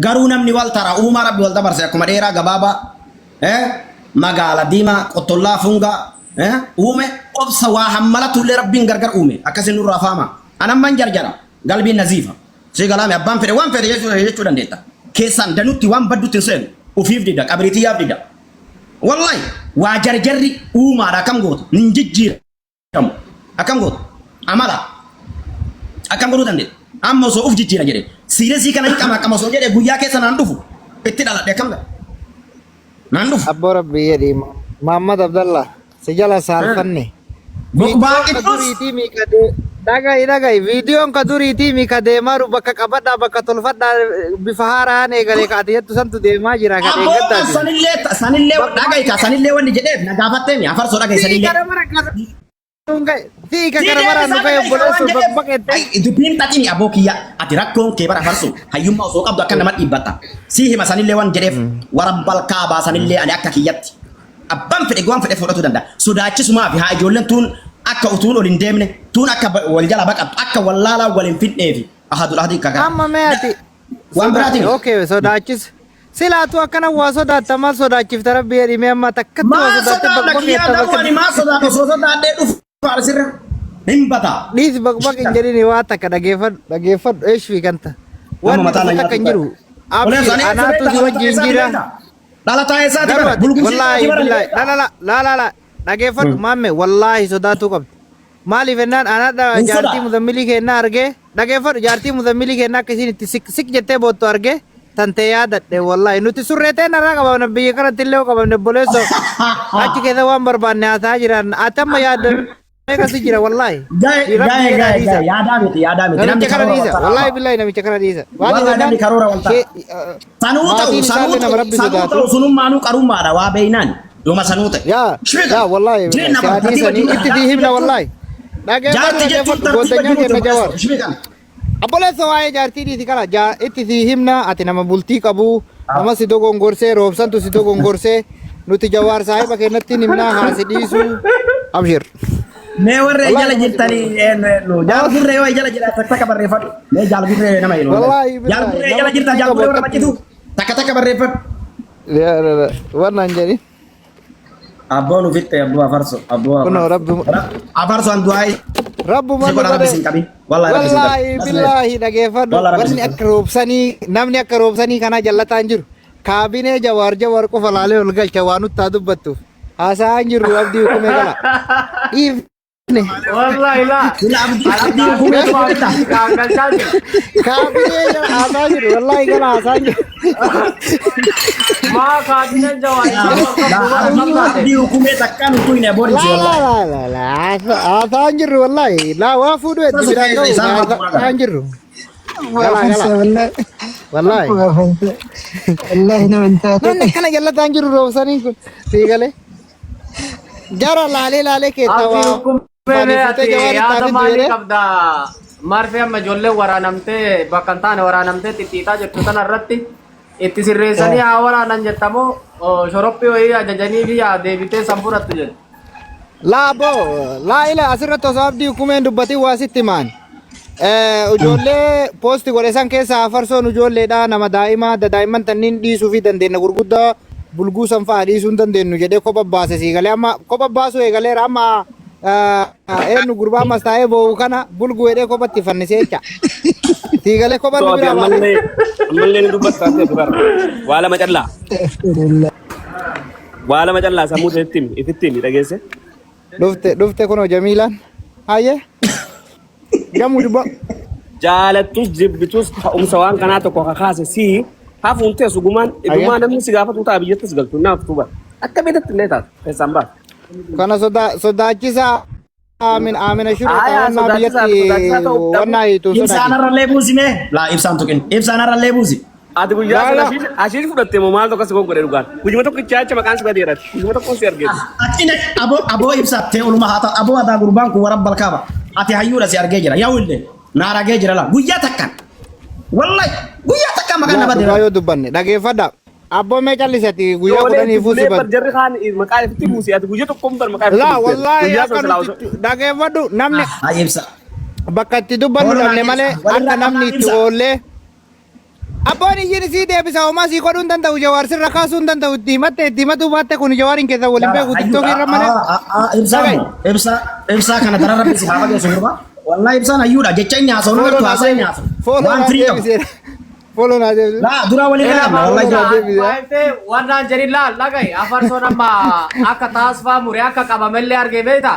garuu namni wal tara uumaa rabbi wal dabarse akkuma dheeraa gabaabaa magaala diimaa qottollaa fungaa uume obsa waa hammalatullee rabbiin gargar uume akkasin nurraa faama anamman jarjara galbiin naziifa si galaame abbaan fedhe waan fedhe jechuu dandeetta keessaan danutti waan baddutti hin seenu ufiif dida qabriitiyyaaf dida wallahi waa jarjarri uumaadha akkam goota hin jijjiiramu akkam goota amala akkam godhuu dandeetta amma osoo uf jijjiira jedhe siiresii kana hin qama akkam osoo jedhe guyyaa keessa naan dhufu itti dhaladhe akkam godha naan dhufu Abboo Rabbii jedhi Muhammad Abdallah si jala saalfanne. Viidiyoon ka Baaqixxus duriitii miika dhaga'i dhaga'i viidiyoon ka duriitii miika deemaa bakka qabadhaa bakka tolfadhaa bifa haaraan eegalee ka ati jettu santu deemaa jira ka Abboo deeggaddaati. sanillee sanillee dhaga'i ka sanillee wanni jedheef na gaafatteemi afarsoo dhaga'i Fiiga sanillee. gara mara fiiga Si gara mara nu deebisaa ga'e dhaga'i ka waan obboleessoo jedheef. baqqeette. Ai dubbiin xaxini abboo kiyya ati rakkoon kee bara afarsoo hayyummaa osoo qabdu akka nama dhiibbatta. Si hima sanillee waan jedheef warabbal kaabaa sanillee ani akka kiyyatti. Abbaan fedhe waan fedhe fudhatuu danda'a. Sodaachisumaa fi haa ijoolleen tuun akka utuun ol hin deemne tuun akka wal jala baqattu akka wallaalaa wal hin fidneefi ahadul ahadii kakaa. Amma mee ati Waan biraatiin. Okay sodaachis. Silaatu akkana waa sodaatta maal sodaachifta rabbi jedhi mee amma takkatti waa Maa sodaatte sodaadha kiyyaa baqbaqeetta garuu bakka ani maa sodaadha osoo sodaadhee dhufu sirra hin bataa. dhiis baqbaq hin jedhini waa takka dhageeffadhu dhageeffadhu eesh fi kanta. Nama Wanni mataa na dhufu takka nyaatu hin jiru. Olee Abshir sani anaatu si wajjin jira. Dhalataa eessaati Garuu bara ati bulgumsii wallaahi isaati bara billaahi la la la la la la dhageeffadhu maamme wallaahi sodaatuu qabdi. Maaliif jennaan anadha Hin jaartii sodaa. muzammilii kennaa argee dhageeffadhu jaartii muzammilii kennaa akka isiin itti sik sik jettee boottu argee tantee yaadadhe wallaahi nuti surree ta'e narraa qabamne biyya kanatti illee yoo qabamne obboleessoo achi keessa waan barbaanne haasaa jiran ati amma yaadda meeqasi jira wallaahi. Gaa'e Rabbi gaa'e jedhaa gaa'e dhiisa. gaa'e yaadaa miti yaadaa miti namni Namicha kana karoora dhiisa wal wallaahi ta'a. billaahi namicha kana dhiisa. Maaliif Wallaahi jennaan namni karoora wal ta'a. Sanuu ta'u maatiin sanuu isaallee nama ta'u rabbi sanuu sodaatu. ta'u sunummaanuu qarummaadha waa beeynaan yooma sanuu ta'e. Yaa Shibika yaa wallaahi jireenya si bara tartiiba dhiisanii jiru itti sii himna wallaahi. Dhageeffadhu jaarti jechuun dhageeffadhu tartiiba gootanyaan jiru kenna jawaar. shibika. Obboleessa waa'ee jaartii dhiisi kana itti sii himna ati nama bultii qabu nama si dogongorsee roobsantu si dogongorsee nuti jawaar saahiba kennatti himnaa haa si dhiisu abshir. Mee warra Wallaahi jala nama si jirtanii eenyu eenyu jaal gurree yoo jala jira takka takka barreeffadhu. Mee jaal gurree nama jedhu. Wallaahi Jaal billaahi gurree nama jala jirta bultii jaal qabu gurree warra akkatti macitu takka takka barreeffadhu. Wannan jedhi Abboon ufitte abboo afarso abboo kunoo rabbi afarso an du'aa rabbuma si nu godha rabbi godhe sin qabin. Wallahi rabbi sin wallaahi qabin. billaahi dhageeffadhu Wallahi rabbi wanni sin akka roobsanii namni akka roobsanii kanaa jallataa hin jiru kaabinee jawaar jawaar qofa laalee ol galcha waa nutti haa dubbattuuf haasa'aa hin jirru abdii hukumee gala dhiifne Wallahi laa. Sila abdii Ani abdii hukumee kaabinee tokko bitta. galchaa jiru. kaabinee jala haasaa jiru wallaahi gala haasaa jiru Maa kaabineen jawaar isaa bakka bu'uura Abdii fakkaate. abdii hukumee takkaan utuu hin aboon laa si laa wallahi. laa laa laa haasaa hin jirru wallaahi laa waa fuudhu hedduu biraan ga'u Isaan haasaa hin jirru gala gala wallaahi Wallahi nama hin taate. namni akkana jallataa hin jiru roobsanii kun sii galee jara laalee laalee keessaa Abdii waa hukumee mee fuutee ati jawaar itti yaada haa fiddu maalii jedhee qabda? Marfee amma ijoolleen waraanamtee bakka hin taane waraanamtee xixxiixaa jirtu tana irratti itti sirreessanii haa waraanan jettamoo shorophii wayii ajajanii fi haa deebitee san fudhattu jettu. Laa boo laa ila asirratti osoo abdii hukumeen dubbatiin waa sitti himaan. Ijoollee poosti godhe san keessaa afarsoon ijoolleedha nama daa'imaa daa'imman tanniin dhiisuu fi dandeenya gurguddaa bulguu san fa'aa dhiisuu hin dandeenyu jedhee kopha baase sii galee amma kopha baasuu eegaleera amma Eenyu gurbaa ammas taa'ee boo'u kana bulguu jedhee kophatti fannisee jecha. Siigalee kophaan nu Ati biraa baate. ammallee ammallee ni dubbatta ati bara. Waa lama callaa. Waa lama callaa sammuu itti himi ifitti himi dhageesse. Dhufte dhufte kunoo Jamiilaan. Hayyee. Gamuu dubba. Jaalattus jibbitus ka'umsa waan kanaa tokko kakaase sii hafuun teessu gumaan gumaa namni si gaafatu ta'a biyyattis galtu naaf tuba. Akka beekatti illee taatu keessaan baatu. Kana sodaachisaa Aamin aamina shiroo Aayaa wannaa sodaachisaa biyyatti sodaachisaa ta'uu dhabu. wannaa hiituun Ibsaan sodaachisa. har'allee buusi mee? Laa ibsaan tuqin. Ibsaan har'allee buusi. Ati guyyaa Laa sana laa. ashiish fudhatte moo maal tokko si gongodhe dhugaan. Guyyuma tokkicha acha maqaan si badeera. Guyyuma tokkoon si argeetu. Ati aboo aboo ibsattee oluma haa ta'u aboo adaa gurbaan kun warra balkaaba. Ati hayyuudha si argee jira. Yaa illee na argee jira laa guyyaa takkaan. Wallahi guyyaa takkaan maqaan na Laa dhugaa badeera. yoo dubbanne dhageeffadha. Abboo mee callisi ati guyyaa Ijoollee kudhanii itti fuusi bulee bar bad. jarri kaan maqaa itti buusi ati guyyaa tokkoon bar maqaa itti Laa buusi. wallaahi Guyyaa akka sana silaa nuti osoo. dhageeffadhu namni Haa ibsa. bakka itti dubbannu Hoolaa dhabne malee ibsa. Walirraa akka namni qabnaan itti ibsa. oollee. Abboon iyyiin isii deebisa homaa sii godhuu hin danda'u jawaar sirra kaasuu hin danda'u itti himatte itti himatuu baatte kun jawaariin keessa waliin beeku tiktookii irra malee. Ibsaa Dhaga'i. moo ibsaa ibsaa kana dara rabbi si haa fageessu gurbaa. Wallahi ibsaan hayyuudha jecha inni haasa'u nama Fooloo gartuu naa haasaa inni deebise. haasa'u. Fooloo Waan naa firii qabu. deebiseera. Fooloo naa deebise. Laa dura walirraa qabna wallahi Fooloo naa dura. deebise. Waayitee warraan jedhin laal dhaga'i afarsoon amma akka taasifaa mure akka qabamellee argee beekta.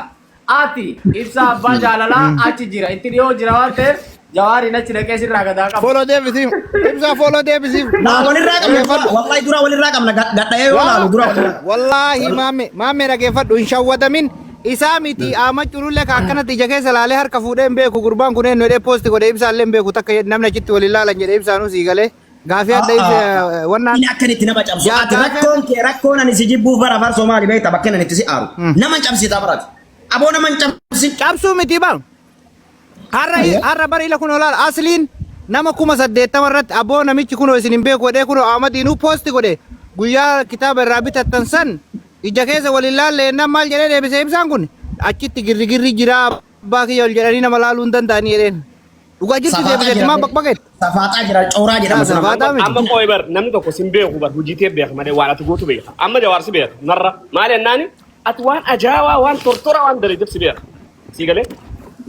Ati ibsa abbaa jaalalaa achi jira itti dhiyoo jira waan ta'eef jawaariin achi dhaqee sirraa gadaa qaba. Fooloo deebisiif. Ibsaa fooloo deebisiif. Laa walirraa qabna dura wallahi dura walirraa qabna gadha'ee yoo laalu dura walirraa. Wallaahi maamme maamme dhageeffadhu hin shawwadamin isaa miti aama culullee ka akkanatti ija keessa laalee harka fuudhee hin beeku gurbaan kun eenyu jedhee poosti godhe ibsaallee hin beeku takka namni achitti waliin laalan jedhee ibsaanuu sii galee gaafii adda ibsa wannaan Inni akka inni itti nama cabsu. Yaa Ati gaafii rakkoon kee rakkoon ani si jibbuuf bara afaan Somaali beekta bakka inni itti si aaru. Nama hin cabsita barati. Aboo nama hin cabsin. Cabsuu miti baa. Har'a har'a bara ila kun olaala asliin nama 80,000 irratti aboo namichi kunoo isin hin beeku godhee kunoo Ahmadiinuu poosti godhe guyyaa kitaaba irraa bitattan san ija keessa waliin laalle jennaan maal jedhee deebisee ibsaan kun achitti girrigirri jira abbaa kiyya ol jedhanii nama laaluu hin danda'anii jedheen. Dhugaa jirtu Safaaxaa deebisee jira. maa baqbaqeet. Safaaxaa jira cooraa jedhama sun. Safaaxaa miti. Amma qooyi bar namni tokko sin beeku bar hojii tee beeka malee waan ati gootu beeka. Amma jawaar si beeka narra maal jennaani ati waan ajaa'ibaa waan tortora waan dalageef si beeka. Sii galee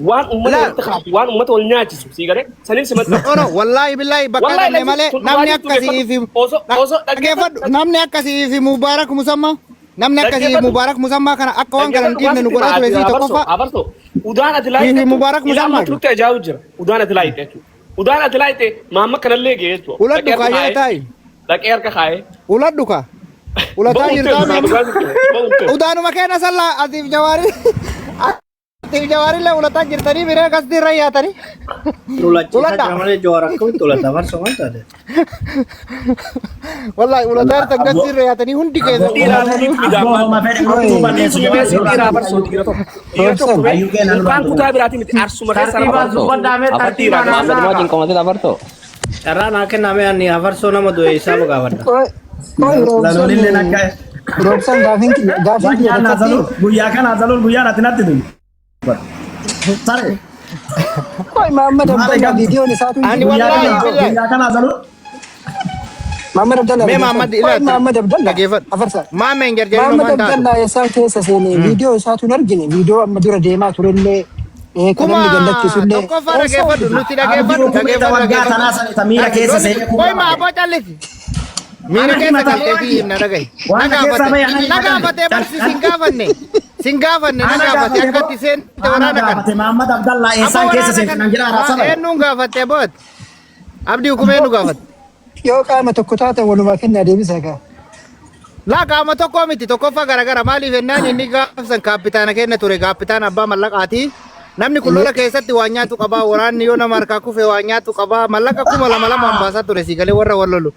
waan uummata Laa. walitti kaasu waan uummata wal nyaachisu sii galee saniif si maxxansa. No, no, wallaahi billaahi bakka Wallaahi dhabne malee sun namni dhugaa jirtu akkasii fi beekadhu. Osoo osoo dhaggeeffadhu namni akkasii fi Mubaarak Musammaa namni akkasii Dhaggeeffadhu. Mubaarak Musammaa kana akka waan kana hin dhiifne nu godhaa ture sii tokkoffaa Abarso udaan ati fi laayite Mubaarak ilaa Musammaa amma nutti ajaa'ibu jira. Udaan ati laayite jechuudha. Udaan ati laayite maamma kanallee ga'e jechuudha. Uladhu Dhaqee kaa harka jala kaa'ee. taa'i. Dhaqee harka kaa'ee. Uladhu kaa. Ulataa Ba'uun jirtaa teessu maamma. dhugaa jirtu. Ba'uun teessu. Udaanuma keenya sallaa atiif jawaari atiif jawaarillee ulataa jirtanii biree gastii irra yaatanii. Ulachiisaa Uladha. jira malee Jawaar akkamitti ulata farsoo maal taate? Wallaahi ulataa jirtan gastii irra yaatanii hundi keessa. Dhiiraa fi Aboo homa fedhe gochuu balleessu Dhiira dhiiraa farsoo dhiira tokko. Dhiira tokko Roobsan. Hayyuu kee nan Mukaan kutaa biraatii miti arsuma keessa nama Tartiibaan farsoo. dubbadhaa Afartii tartiibaan Maammed haasaa. wajjin qomatee afartoo. Carraa naa kenname ani afarsoo nama du'e isaa gaafadha. Qoy qoy roobsan Laloolillee akka roobsan gaafiin kiyya gaafiin kiyya Guyyaa takkatti zalul guyyaa kana zalul guyyaa natti natti tun. Sare qoy Mahammad maal Abdallah egaa viidiyoon isaatu hin Ani jiru. guyyaa wallaahi kana billaahi. guyyaa kana zalul Mahammad Abdallah Mee dhageeffadhu. Mahammad Qoy ilaali Mahammad Abdallah dhageeffadhu. afarsa. Maammee hin jarjarin Mahammad homaan taatu. Abdallah eessaan keessa seenee viidiyoo isaatu hin argine viidiyoo amma dura deemaa turellee kan Kuma namni gallachiisullee tokkoffaa eessaa dhageeffadhu argite? nuti abdii dhageeffadhu hukumee dhageeffadhu waggaa dhageeffadhu. tanaa sani ta miira keessa seenee Qoy kuma maa abbaa callisi. Miira Ana keessa himata galtee fi himna dhagahi. Na waan na keessaa gaafate bahe ana na himatame. gaafate barsi sin gaafanne sin gaafanne na Ana gaafate gaafate akka itti seente ana waraana kana. gaafate Mahammad Abdallah Abba eessaan keessa waraana seente kana nan jedhaa raasaba. eenyuun gaafatte boot. Abdii hukumee eenyu gaafatte. Yoo qaama tokko taatan walumaa kennaa deebisaa gaa. Laa qaama tokkoo miti tokkoffaa garagara maaliif jennaan inni gaafsan kaapitaana kenna ture kaapitaana abbaa mallaqaati. Namni kun lola keessatti waan nyaatu qabaa waraanni yoo nama harkaa kufe waan nyaatu qabaa mallaqa 2000 2000 baasaa ture si galee warra wal lolu.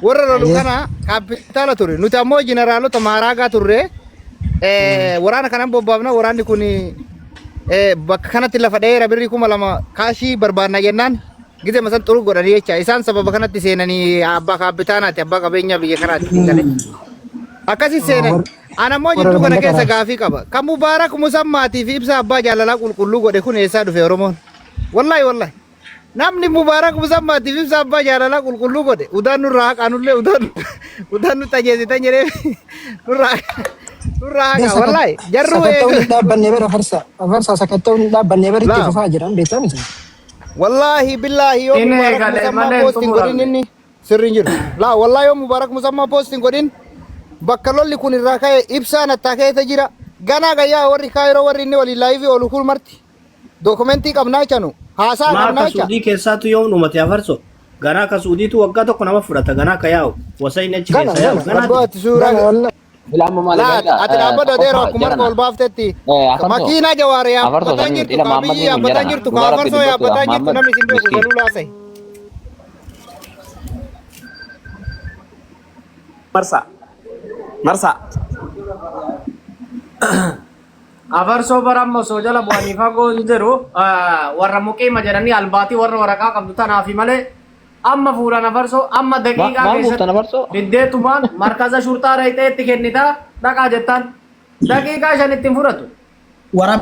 Warra lolu kana kaapitaala ture nuti ammoo jeneraalota maaraagaa turre waraana kanan bobbaafna waraanni kun bakka kanatti lafa dheera birrii 2000 kaashii barbaanna jennaan gizee masan xuru godhanii jecha isaan sababa kanatti seenanii abbaa kaapitaanaati abbaa qabeenyaa biyya kanaati si galee. Akkasi seenan. Ana ammoo Warra jidduu kana mallaqa keessa raabsa. gaafii qaba. Kan Mubaarak Musammaatii fi ibsa abbaa jaalalaa qulqulluu godhe kun eessaa dhufe Oromoon? Wallaahi wallaahi. Namni Mubaarak Musammaatii fi ibsa abbaa jaalalaa qulqulluu godhe udaan nurraa haqaanullee udaan udaan nutti ajeessitan jedhee nurraa Nurraa haqa wallaahi jarruu Sakatta'uun eegu. hin dhaabbanne bara farsa. Farsa sakatta'uun hin dhaabbanne bara itti Laa. fufaa jiran beektaa miti. Wallaahi billaahi yoo Inni Mubaarak eegale Musammaa malee hin post hin godhin xumuramne. inni sirri hin jiru. Laa wallaahi yoo Mubaarak Musammaa post hin godhin bakka lolli kun irraa ka'e ibsaan attaa keessa jira. Ganaa gayyaa warri kaayiroo warri inni waliin laayivii oolu kun marti. Dokumentii qabnaa jechanu. Haasaa Maa qabnaa ka jecha. Suudii keessaatu yoom dhumate afarso? Ganaa ka Suudiitu waggaa tokko nama fudhata ganaa ka yaa'u. Wasa inni achi Gana keessa yaa'u gana ganaa Rabboo jira. ati suuraa gana wallaahi. Ila amma maali Laa beektaa? ati dhaabbata adeero Tokkoffaa akkuma harka jarana. ol baaftetti. Afarsoo. Makiinaa jawaare Afarsoo yaabbataa sanii miti. jirtu Ila ka Mahammad biyyi ni kun yaabbataa jarana. jirtu ka Dhugaa rabbi afarsoo dubbattuudha. yaabbataa jirtu Mahammad namni isin beeku miskiin. galuu laasai. Marsaa. Marsaa. Afarsoo bara amma osoo jala bu'anii fagoo hin jiru warra muqiima jedhanii albaatii warra waraqaa qabdu tanaafi malee amma fuudhan afarsoo amma daqiiqaa Maal buuftan keessatti afarsoo? diddeetumaan markaza shurxaa dhayxee itti kennitaa dhaqaa jettaan daqiiqaa 5 ittiin fudhatu. Wara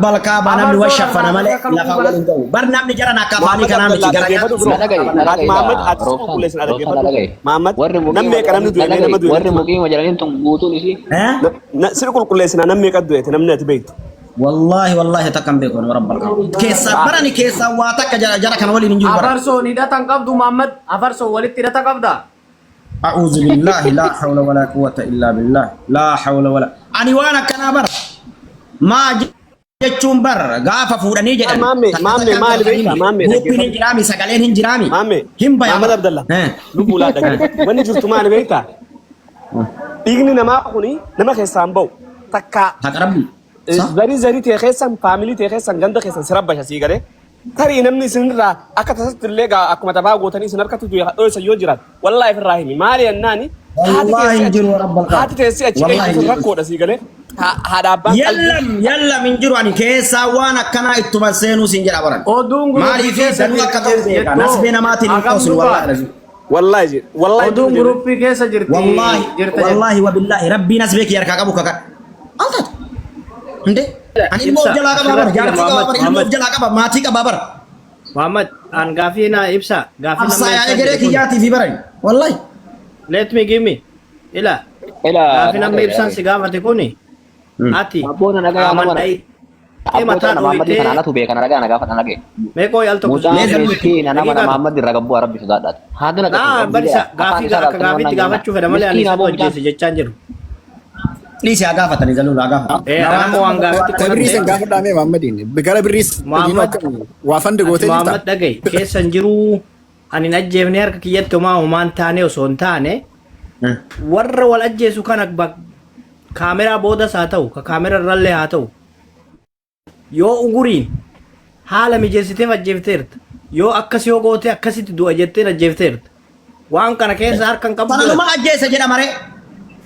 balkaa namni Afarsoo wa shaffana irraa malee akka lafa lukkuu wal hin ga'u. Bar namni jaran akka afaanii Muhammad kanaa miti Abdallah gara dhaggeeffadhu nyaatu. bro. Na dhaga'i, na Ati dhaga'i Muhammad laa ati si roobsaan, qulqulleessin roobsaan na dhaggeeffadhu. dhaga'i. Muhammad Warri nam muqiima meeqa namni jedhanii, na du'e nama dhaga'i. du'e Warri natti hima. muqiima jedhaniin tun guutuun isii. Eh? Si qulqulleessina nam meeqa du'eete namni ati beektu. Wallahi wallahi takka hin beeku warra balkaa. Keessaa barani keessaa waa takka jara jara kana waliin hin jiru bara. Afarsoon hidhata hin qabdu Muhammad afarsoon walitti hidhata qabda. A'uudhu billahi laa hawla walaa quwwata illaa billah. Laa hawla walaa. Ani waan akkanaa bara. Maa jechuun bar gaafa fuudhanii jedhan. Maamme Takka maamme takkaan maali qabatanii beektaa maamme Buuphiin hin dhaggeeffadhu. jiraami sagaleen hin jiraami. Maamme Hin bayaa Muhammad bara. Abdallah Eh. lubbuu laa dhaggeeffadhu. Wanni jirtu maali beektaa? Dhiigni namaa kuni nama keessaa hin ba'u. Takka Haqa rabbi. Sa? zarii zarii ta'e keessan faamilii ta'e keessan ganda keessan si rabbasha sii galee. Tarii namni isinirraa akka tasatti illee gaa akkuma taphaa gootanii isin harkatti du'e dho'isa yoo jiraat wallaahi ofirraa himi maali jennaani haati Wallaahi teessee hin achi jiru warra balkaa. haati teessee achi Wallaahi eegdu hin sun jiru. rakkoodha sii galee haadha abbaan qalbii Yallam yallam hin jiru ani keessaa waan akkanaa ittuma seenuu siin jedha baran. Oduun guruppii Maaliif keessa danuu akka ta'u jirti beeka. jettu Nasbee namaatiin hin hagam qoosnu wallaahi dhugaadha. lazim. wallaahi jedhe wallaahi Oduun jiru jedhe guruppii keessa jirti Wallaahi jirta jettu. wallaahi wabillahi rabbiin as beeki harkaa qabu kakadha. Al taatu. Hinde ani ilmoo Ibsa of jalaa qabaa bara asirratti jaartii qabaa Muhammad bara ilmoo Muhammad of jalaa qaba maatii qabaa bara. Muhammad an gaafii na ibsa gaafii namni Absaa ibsaa egeree jedhe kun kiyyaatii fi baran. Wallaahi. let me give me ila Ila gaafii na namni dhaga'i, na ibsaan dhaga'i. si gaafate kuni ati Abboon na dhaga'i, qaaman nama na. dhayitee Abboo mataa tana Mahammad kana dhooytee anatu beeka na dhagaa na gaafata na dhaga'i. meeqoo al tokko Mucaan Mee daqiiqaa tokko miskiina nama daqiiqaa na tokko Mahammad irra gabbuu rabbi sodaadhaati. Haadha na naa dhaqu barisa afaan gaafii isaa akka laaltanii gaafiitti waan naan gaafachuu fedha malee ani Miskiina isatu aboo mucaan. ajjeese jechaan jiru. Dhiisi haa gaafatanii zaluun haa gaafatan. Anammoo waan gaafiitti Ka birrii san qoratte gaafadhaa mee Muhammadiin. Gara birrii sadiinuu Muhammad akkam waa fandi ati gootee jirta. Muhammad dhaga'i keessa hin jiruu ani hin ajjeefne harka kiyyatti homaa homaan taane osoo hin taane warra wal ajjeesu kana kaameraa boodas haa ta'u ka kaameraa irrallee haa ta'u yoo uguriin haala mijeessiteef ajjeefteerta yoo akkas yoo goote akkasitti du'a jetteen ajjeefteerta waan kana keessa harka hin qabdu Sananuma ajjeese jedha maree.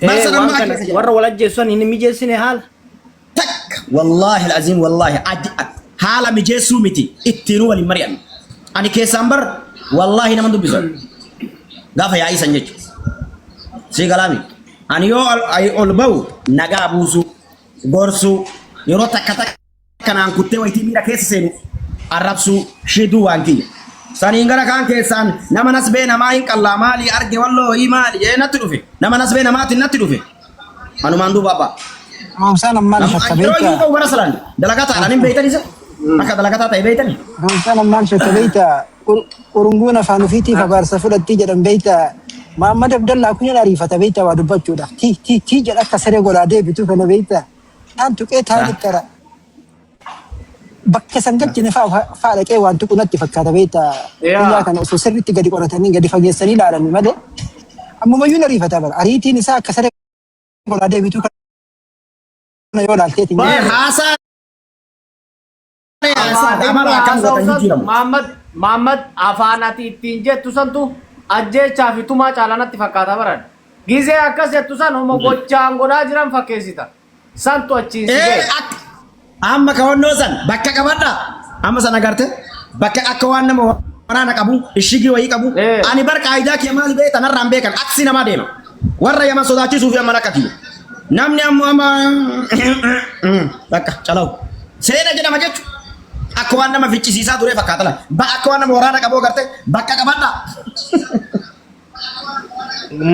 Bar waan sananuma kana ajjeese jedha. warra wal ajjeesu san hin mijeessine haala Takka wallaahi alazim wallaahi haala mijeessuu miti ittiinuu waliin mari'anne. Ani keessaan bar wallaahi nama dubbisan. Gaafa yaa'ii san jechuudha. Sii galaami. Ani yoo ol ba'u nagaa buusuu, gorsuu, yeroo takka takka naan kuttee wayitii miira keessa seenu arrabsuu, shiduu waan kiyya. Saniin gara kaan keessaan nama nasbee namaa hin qallaa maali arge walloo hii maali jedhee natti dhufe. Nama nasbee namaatiin natti dhufe. Anumaan duuba abbaa. Roobsaan ammaan Nama shakka yeroo iyyuu beektaa? qabu bara salaan dalagaa ta'an hin beektan isa. Akka dalagataa ta'e beektan. Roobsaan ammaan shakka beektaa? Urunguun afaan ofiitiif abaarsa fudhatti jedhan beektaa? Muhammad Abdallaa kun hin ariifata beektaa waa dubbachuudhaaf. Ti ti ti jedha akka saree golaa deebitu kana beektaa? Naan tuqee taan ittara. Bakka san galchine fa'a dhaqee waan tuqu natti fakkaata beektaa? Biyyaa Yaa. kana osoo sirriitti gadi qoratanii gadi fageessanii ilaalanii malee. Ammumayyuu hin ariifata bara. Ariitiin isaa akka saree golaa deebitu kana yoo ilaalteetiin Mee jette. haasaa haasaa Afaan inni amala akkam haasa'u gootan san jijjiiramu. Muhammad Muhammad afaan ati ittiin jettu santu ajjeechaa fi tumaa caalaa natti fakkaata baran. Gizee akkas jettu san homo gochaan godhaa jiran fakkeessita. Santu achiin si Ee ga'e. amma kawannoo san bakka qabadha. Amma san agarte bakka akka waan nama waraana qabu ishigii wayii qabu. Ani bar qaayidaa kee maali beektan narraan beekan aksi namaa deema. Warra yaman sodaachisuu fi amma akka kiyya. Namni ammoo amma bakka calawu. Seena jedhama jechu. Akka waan nama ficcisiisaa ture fakkaata la. Ba akka waan nama waraana qabu agarte bakka qabadha.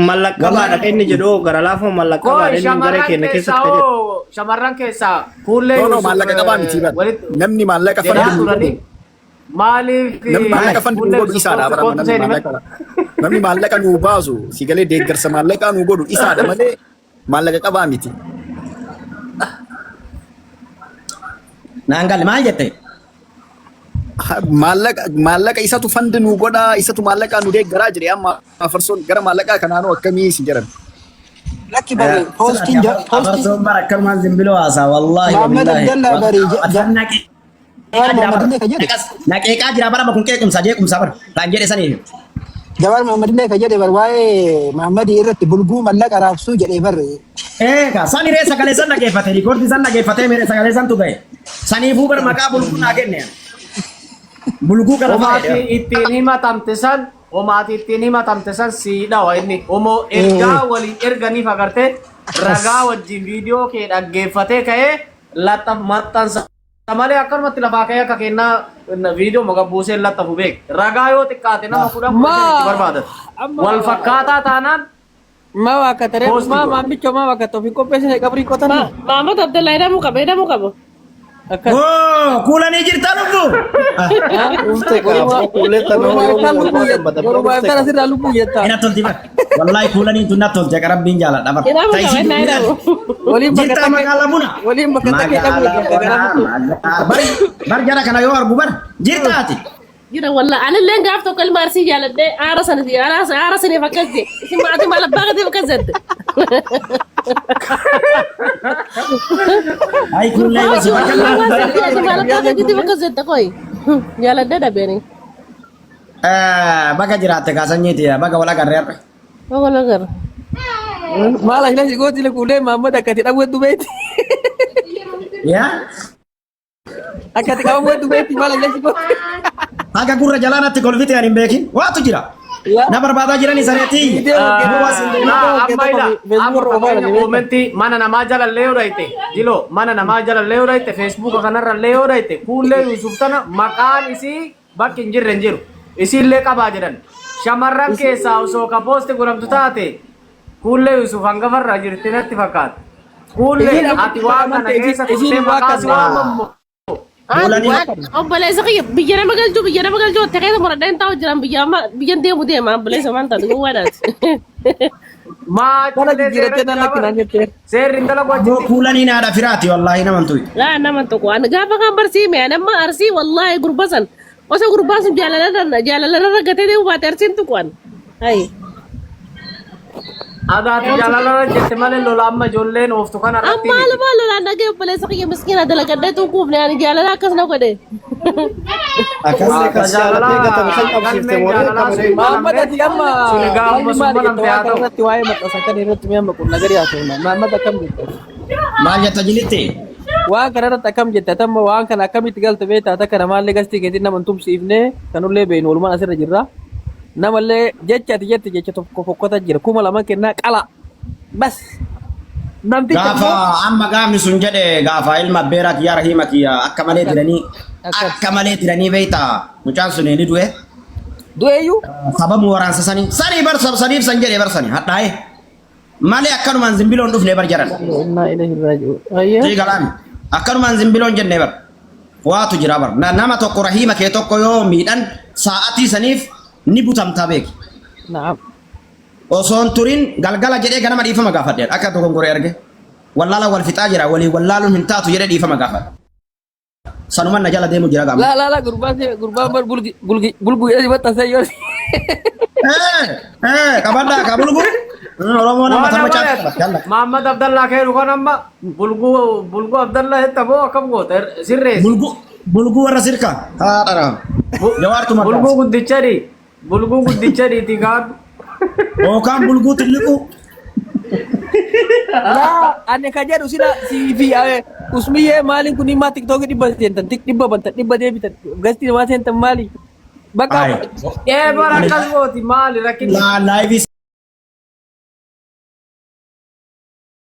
Mallaqqabaadha kan inni jedhu gara laafuma mallaqqabaadha Koo inni garee shamarran keenya keessaa keessatti kan jedhu. hoo shamarran keessaa kuullee No, no, Yusuf maallaqa qabaa miti bar. walitti Namni maallaqa jedhaa fandi nuu turanii godhu. maaliif Namni maallaqa fandi nuu kuullee godhu Yusuf isaadha bara kootu namni seeni maallaqa. Namni maallaqa nuu baasu si galee deeggarsa maallaqaa nuu godhu isaadha malee maallaqa qabaa miti. Naan galle maal jette? Maallaqa maallaqa isatu fandi nuu godhaa isatu maallaqaa nu deeggaraa jedhe amma afarsoon gara maallaqaa kanaanoo akkamii si jedhan. Lakki bari poostiin poostiin Afarsoon bara akkanumaan zimbiloo haasaa wallaahi Muhammad wabillaahi. Abdallah bari Jawaar Mohammad illee ka jedhe Naqeeqaa jira bara kun qeequmsa jeequmsa bara kan jedhe saniif. Jawaar Mohammad illee ka jedhe bar waa'ee Muhammad irratti bulguu mallaqa raabsuu jedhee barre. Eega sani ree sagalee san dhageeffate riikoordii san dhageeffatee mere sagalee santu gahe. Saniifuu bara maqaa bulguu naa kenne. Bulguu kana Homaati fayyada. ittiin himatamte san homaati ittiin himatamte san sii dhawa inni homoo ergaa waliin erganiif agartee ragaa wajjin viidiyoo kee dhaggeeffatee ka'ee laxxaf maxxansa malee akkanumatti lafaa ka'ee akka kennaa viidiyoo maka buusee laxxafu beek ragaa yoo xiqqaate nama 10 15 itti Ma barbaadatu amma wal fakkaataa taanaan ma waa kataree poosti ma godhu. maammicho ma waa katoo fi qopheessine qabrii qotanna Maamad Abdallaa hidhamuu qaba hidhamuu qaba. akkas. Oo kuulanii jirta lubbu. Dhufte kaafoo kuulee tanoo Walumaa yoomuu iftaan wal lubbuu baatan jetta. badabdee Walumaa dhufte iftaan kaa. asirraa lubbuu jetta. Ina tolti bara. Wallaahi kuulaniin tun na tolti akka rabbiin jaaladha bara. Hidhamuu qaba Ta'isi innaa hidhamu. Waliin bakka Jirta takkee magaala buna. waliin bakka takkee dhabuu Magaala jetta buna. gara lubbuu. Magaala bar bar jara kana yoo argu bar jirta ati. Jira walla anillee gaaf tokko ilma arsii jaaladhee aara sana aara saniif akkas jee isin maatii maal abbaa gateef akkas jette. Ay kuullee basi bakka Gurbaa waan sanii ati maal abbaa gateef akkas jette qoyi jaaladhee dhabeeni. Baga jiraatte kaasanyiiti baga wal agarree har'a. Wal agarra. Maal ashila si gooti kuulee Maamad akkati dhabuu hedduu beekti. Yaa Akkati qabamuu hedduu beekti maal ashila si gooti. Haga gurra jalaa natti kolfite ani hin beekin waatu jira. Na barbaadaa jirani sareetii. Amma ila amma fakkeenya koomentii mana namaa jala illee yoo dhayite jiloo mana namaa jala illee yoo dhayite feesbuuka kanarra illee yoo dhayite kuullee Yuusuf tana maqaan isii bakki hin jirre hin jiru isiillee qabaa jedhan shamarran keessaa osoo ka poosti godhamtu taate kuullee Yuusuf hangafarra jirti natti fakkaata kuullee Isiin amma ati waan kana isiin keessa turtee isiin waa maqaa si kan waamammo Obboleessa kiyya biyya nama galchuu biyya nama galchuu itti keessa muradheen taa'u jiran biyya amma biyyan deemu deema obboleessa waan taatu gowwaadhaati. maa Kana achillee seera jijjiirattee nan jira bara lakkinaan jettee. seerri hin dalagu Aboo achitti. kuulanii naadha firaati wallaahi naman tuyi. Laa nama tokko ani gaafa kan barsiime ani amma arsii wallaahi gurba san osoo gurbaan sun jaalalarra jaalalarra gatee deemu baate arsiin tuqu ani. Hayi. Adaati jaalalala jette malee lola amma ijoolleen ooftu kana irratti Amma miti. alumaa lolaan dhagee obboleessa kiyya miskiina dalagadhee tuquufne ani jaalala akkas na godhe. Akkas Dhufte Ka kas jaalatee gatame san jaalalaa qabsiifte galmeen moolee jaalalaa sun qabdee. hin Maamad balamne ati amma suni gaafuma malli sun maali jetta banamte waan haa kana ta'u. irratti waa'ee maxxansa kana irratti mi'a amma qunna gadi haasofna. Maamad akkam jetta? Maal jetta jilitti? Waan kana irratti akkam jetta? Tamma waan kana akkamitti galte beektaa takka namaallee gastii keetiin nama hin tumsiifne kanullee beeknu walumaan asirra jirra. Namallee jecha ati jette jecha tokko fokkota jira 2000 kennaa qala. Bas. Namticha Gaafa immoo amma gaafni sun jedhe gaafa ilma abbeeraa kiyyaa rahiima kiyya akka malee diranii akkas. akka malee diranii beektaa mucaan sun ni du'e. Du'eeyyuu Sababu waraansa sanii sanii bar saniif san jedhe bar sanii hadhaa'e malee akkanumaan zimbiloon dhufne bar jedhan. Innaa ilaihi raaji'uun. Ayyaa. Sii galaami akkanumaan zimbiloon jenne bar waatu jira bar nama tokko rahiima kee tokko yoo miidhan sa'atii saniif ni butamtaa beeki. Naam. Osoon turin galgala jedhee ganama dhiifama gaafadhe akka dogongoree arge wallaala wal fixaa jira walii wallaaluun hin taatu jedhee dhiifama gaafadhe. Sanuman na jala deemu jira gaama. Laa laa laa gurbaan gurbaan bar bulgi bulgi bulgu jedhee maxxansee yoo. Eh qabadhaa ka bulgu. Oromoo nama Waan tarma nama caafaa jalla. Mahammad Abdallaa keeru kan amma bulguu bulguu Abdallaa hetta boo akkam goota sirreessi. Bulgu bulgu warra sirka haa dhara. Jawaartu Bulguu maddaas. guddichadhi bulguu guddichadhiiti gaadhu. Yookaan bulguu xilliquu. Laa ani ka jedhu sila sii fi usmiyyee maaliin kun himaa tiktookii dhibba seentan tik dhibba bantan dhibba deebitan gastii namaa seentan maali? Bakka Ayi. Ee bara akkas gooti maali rakkinni. Laa laayivii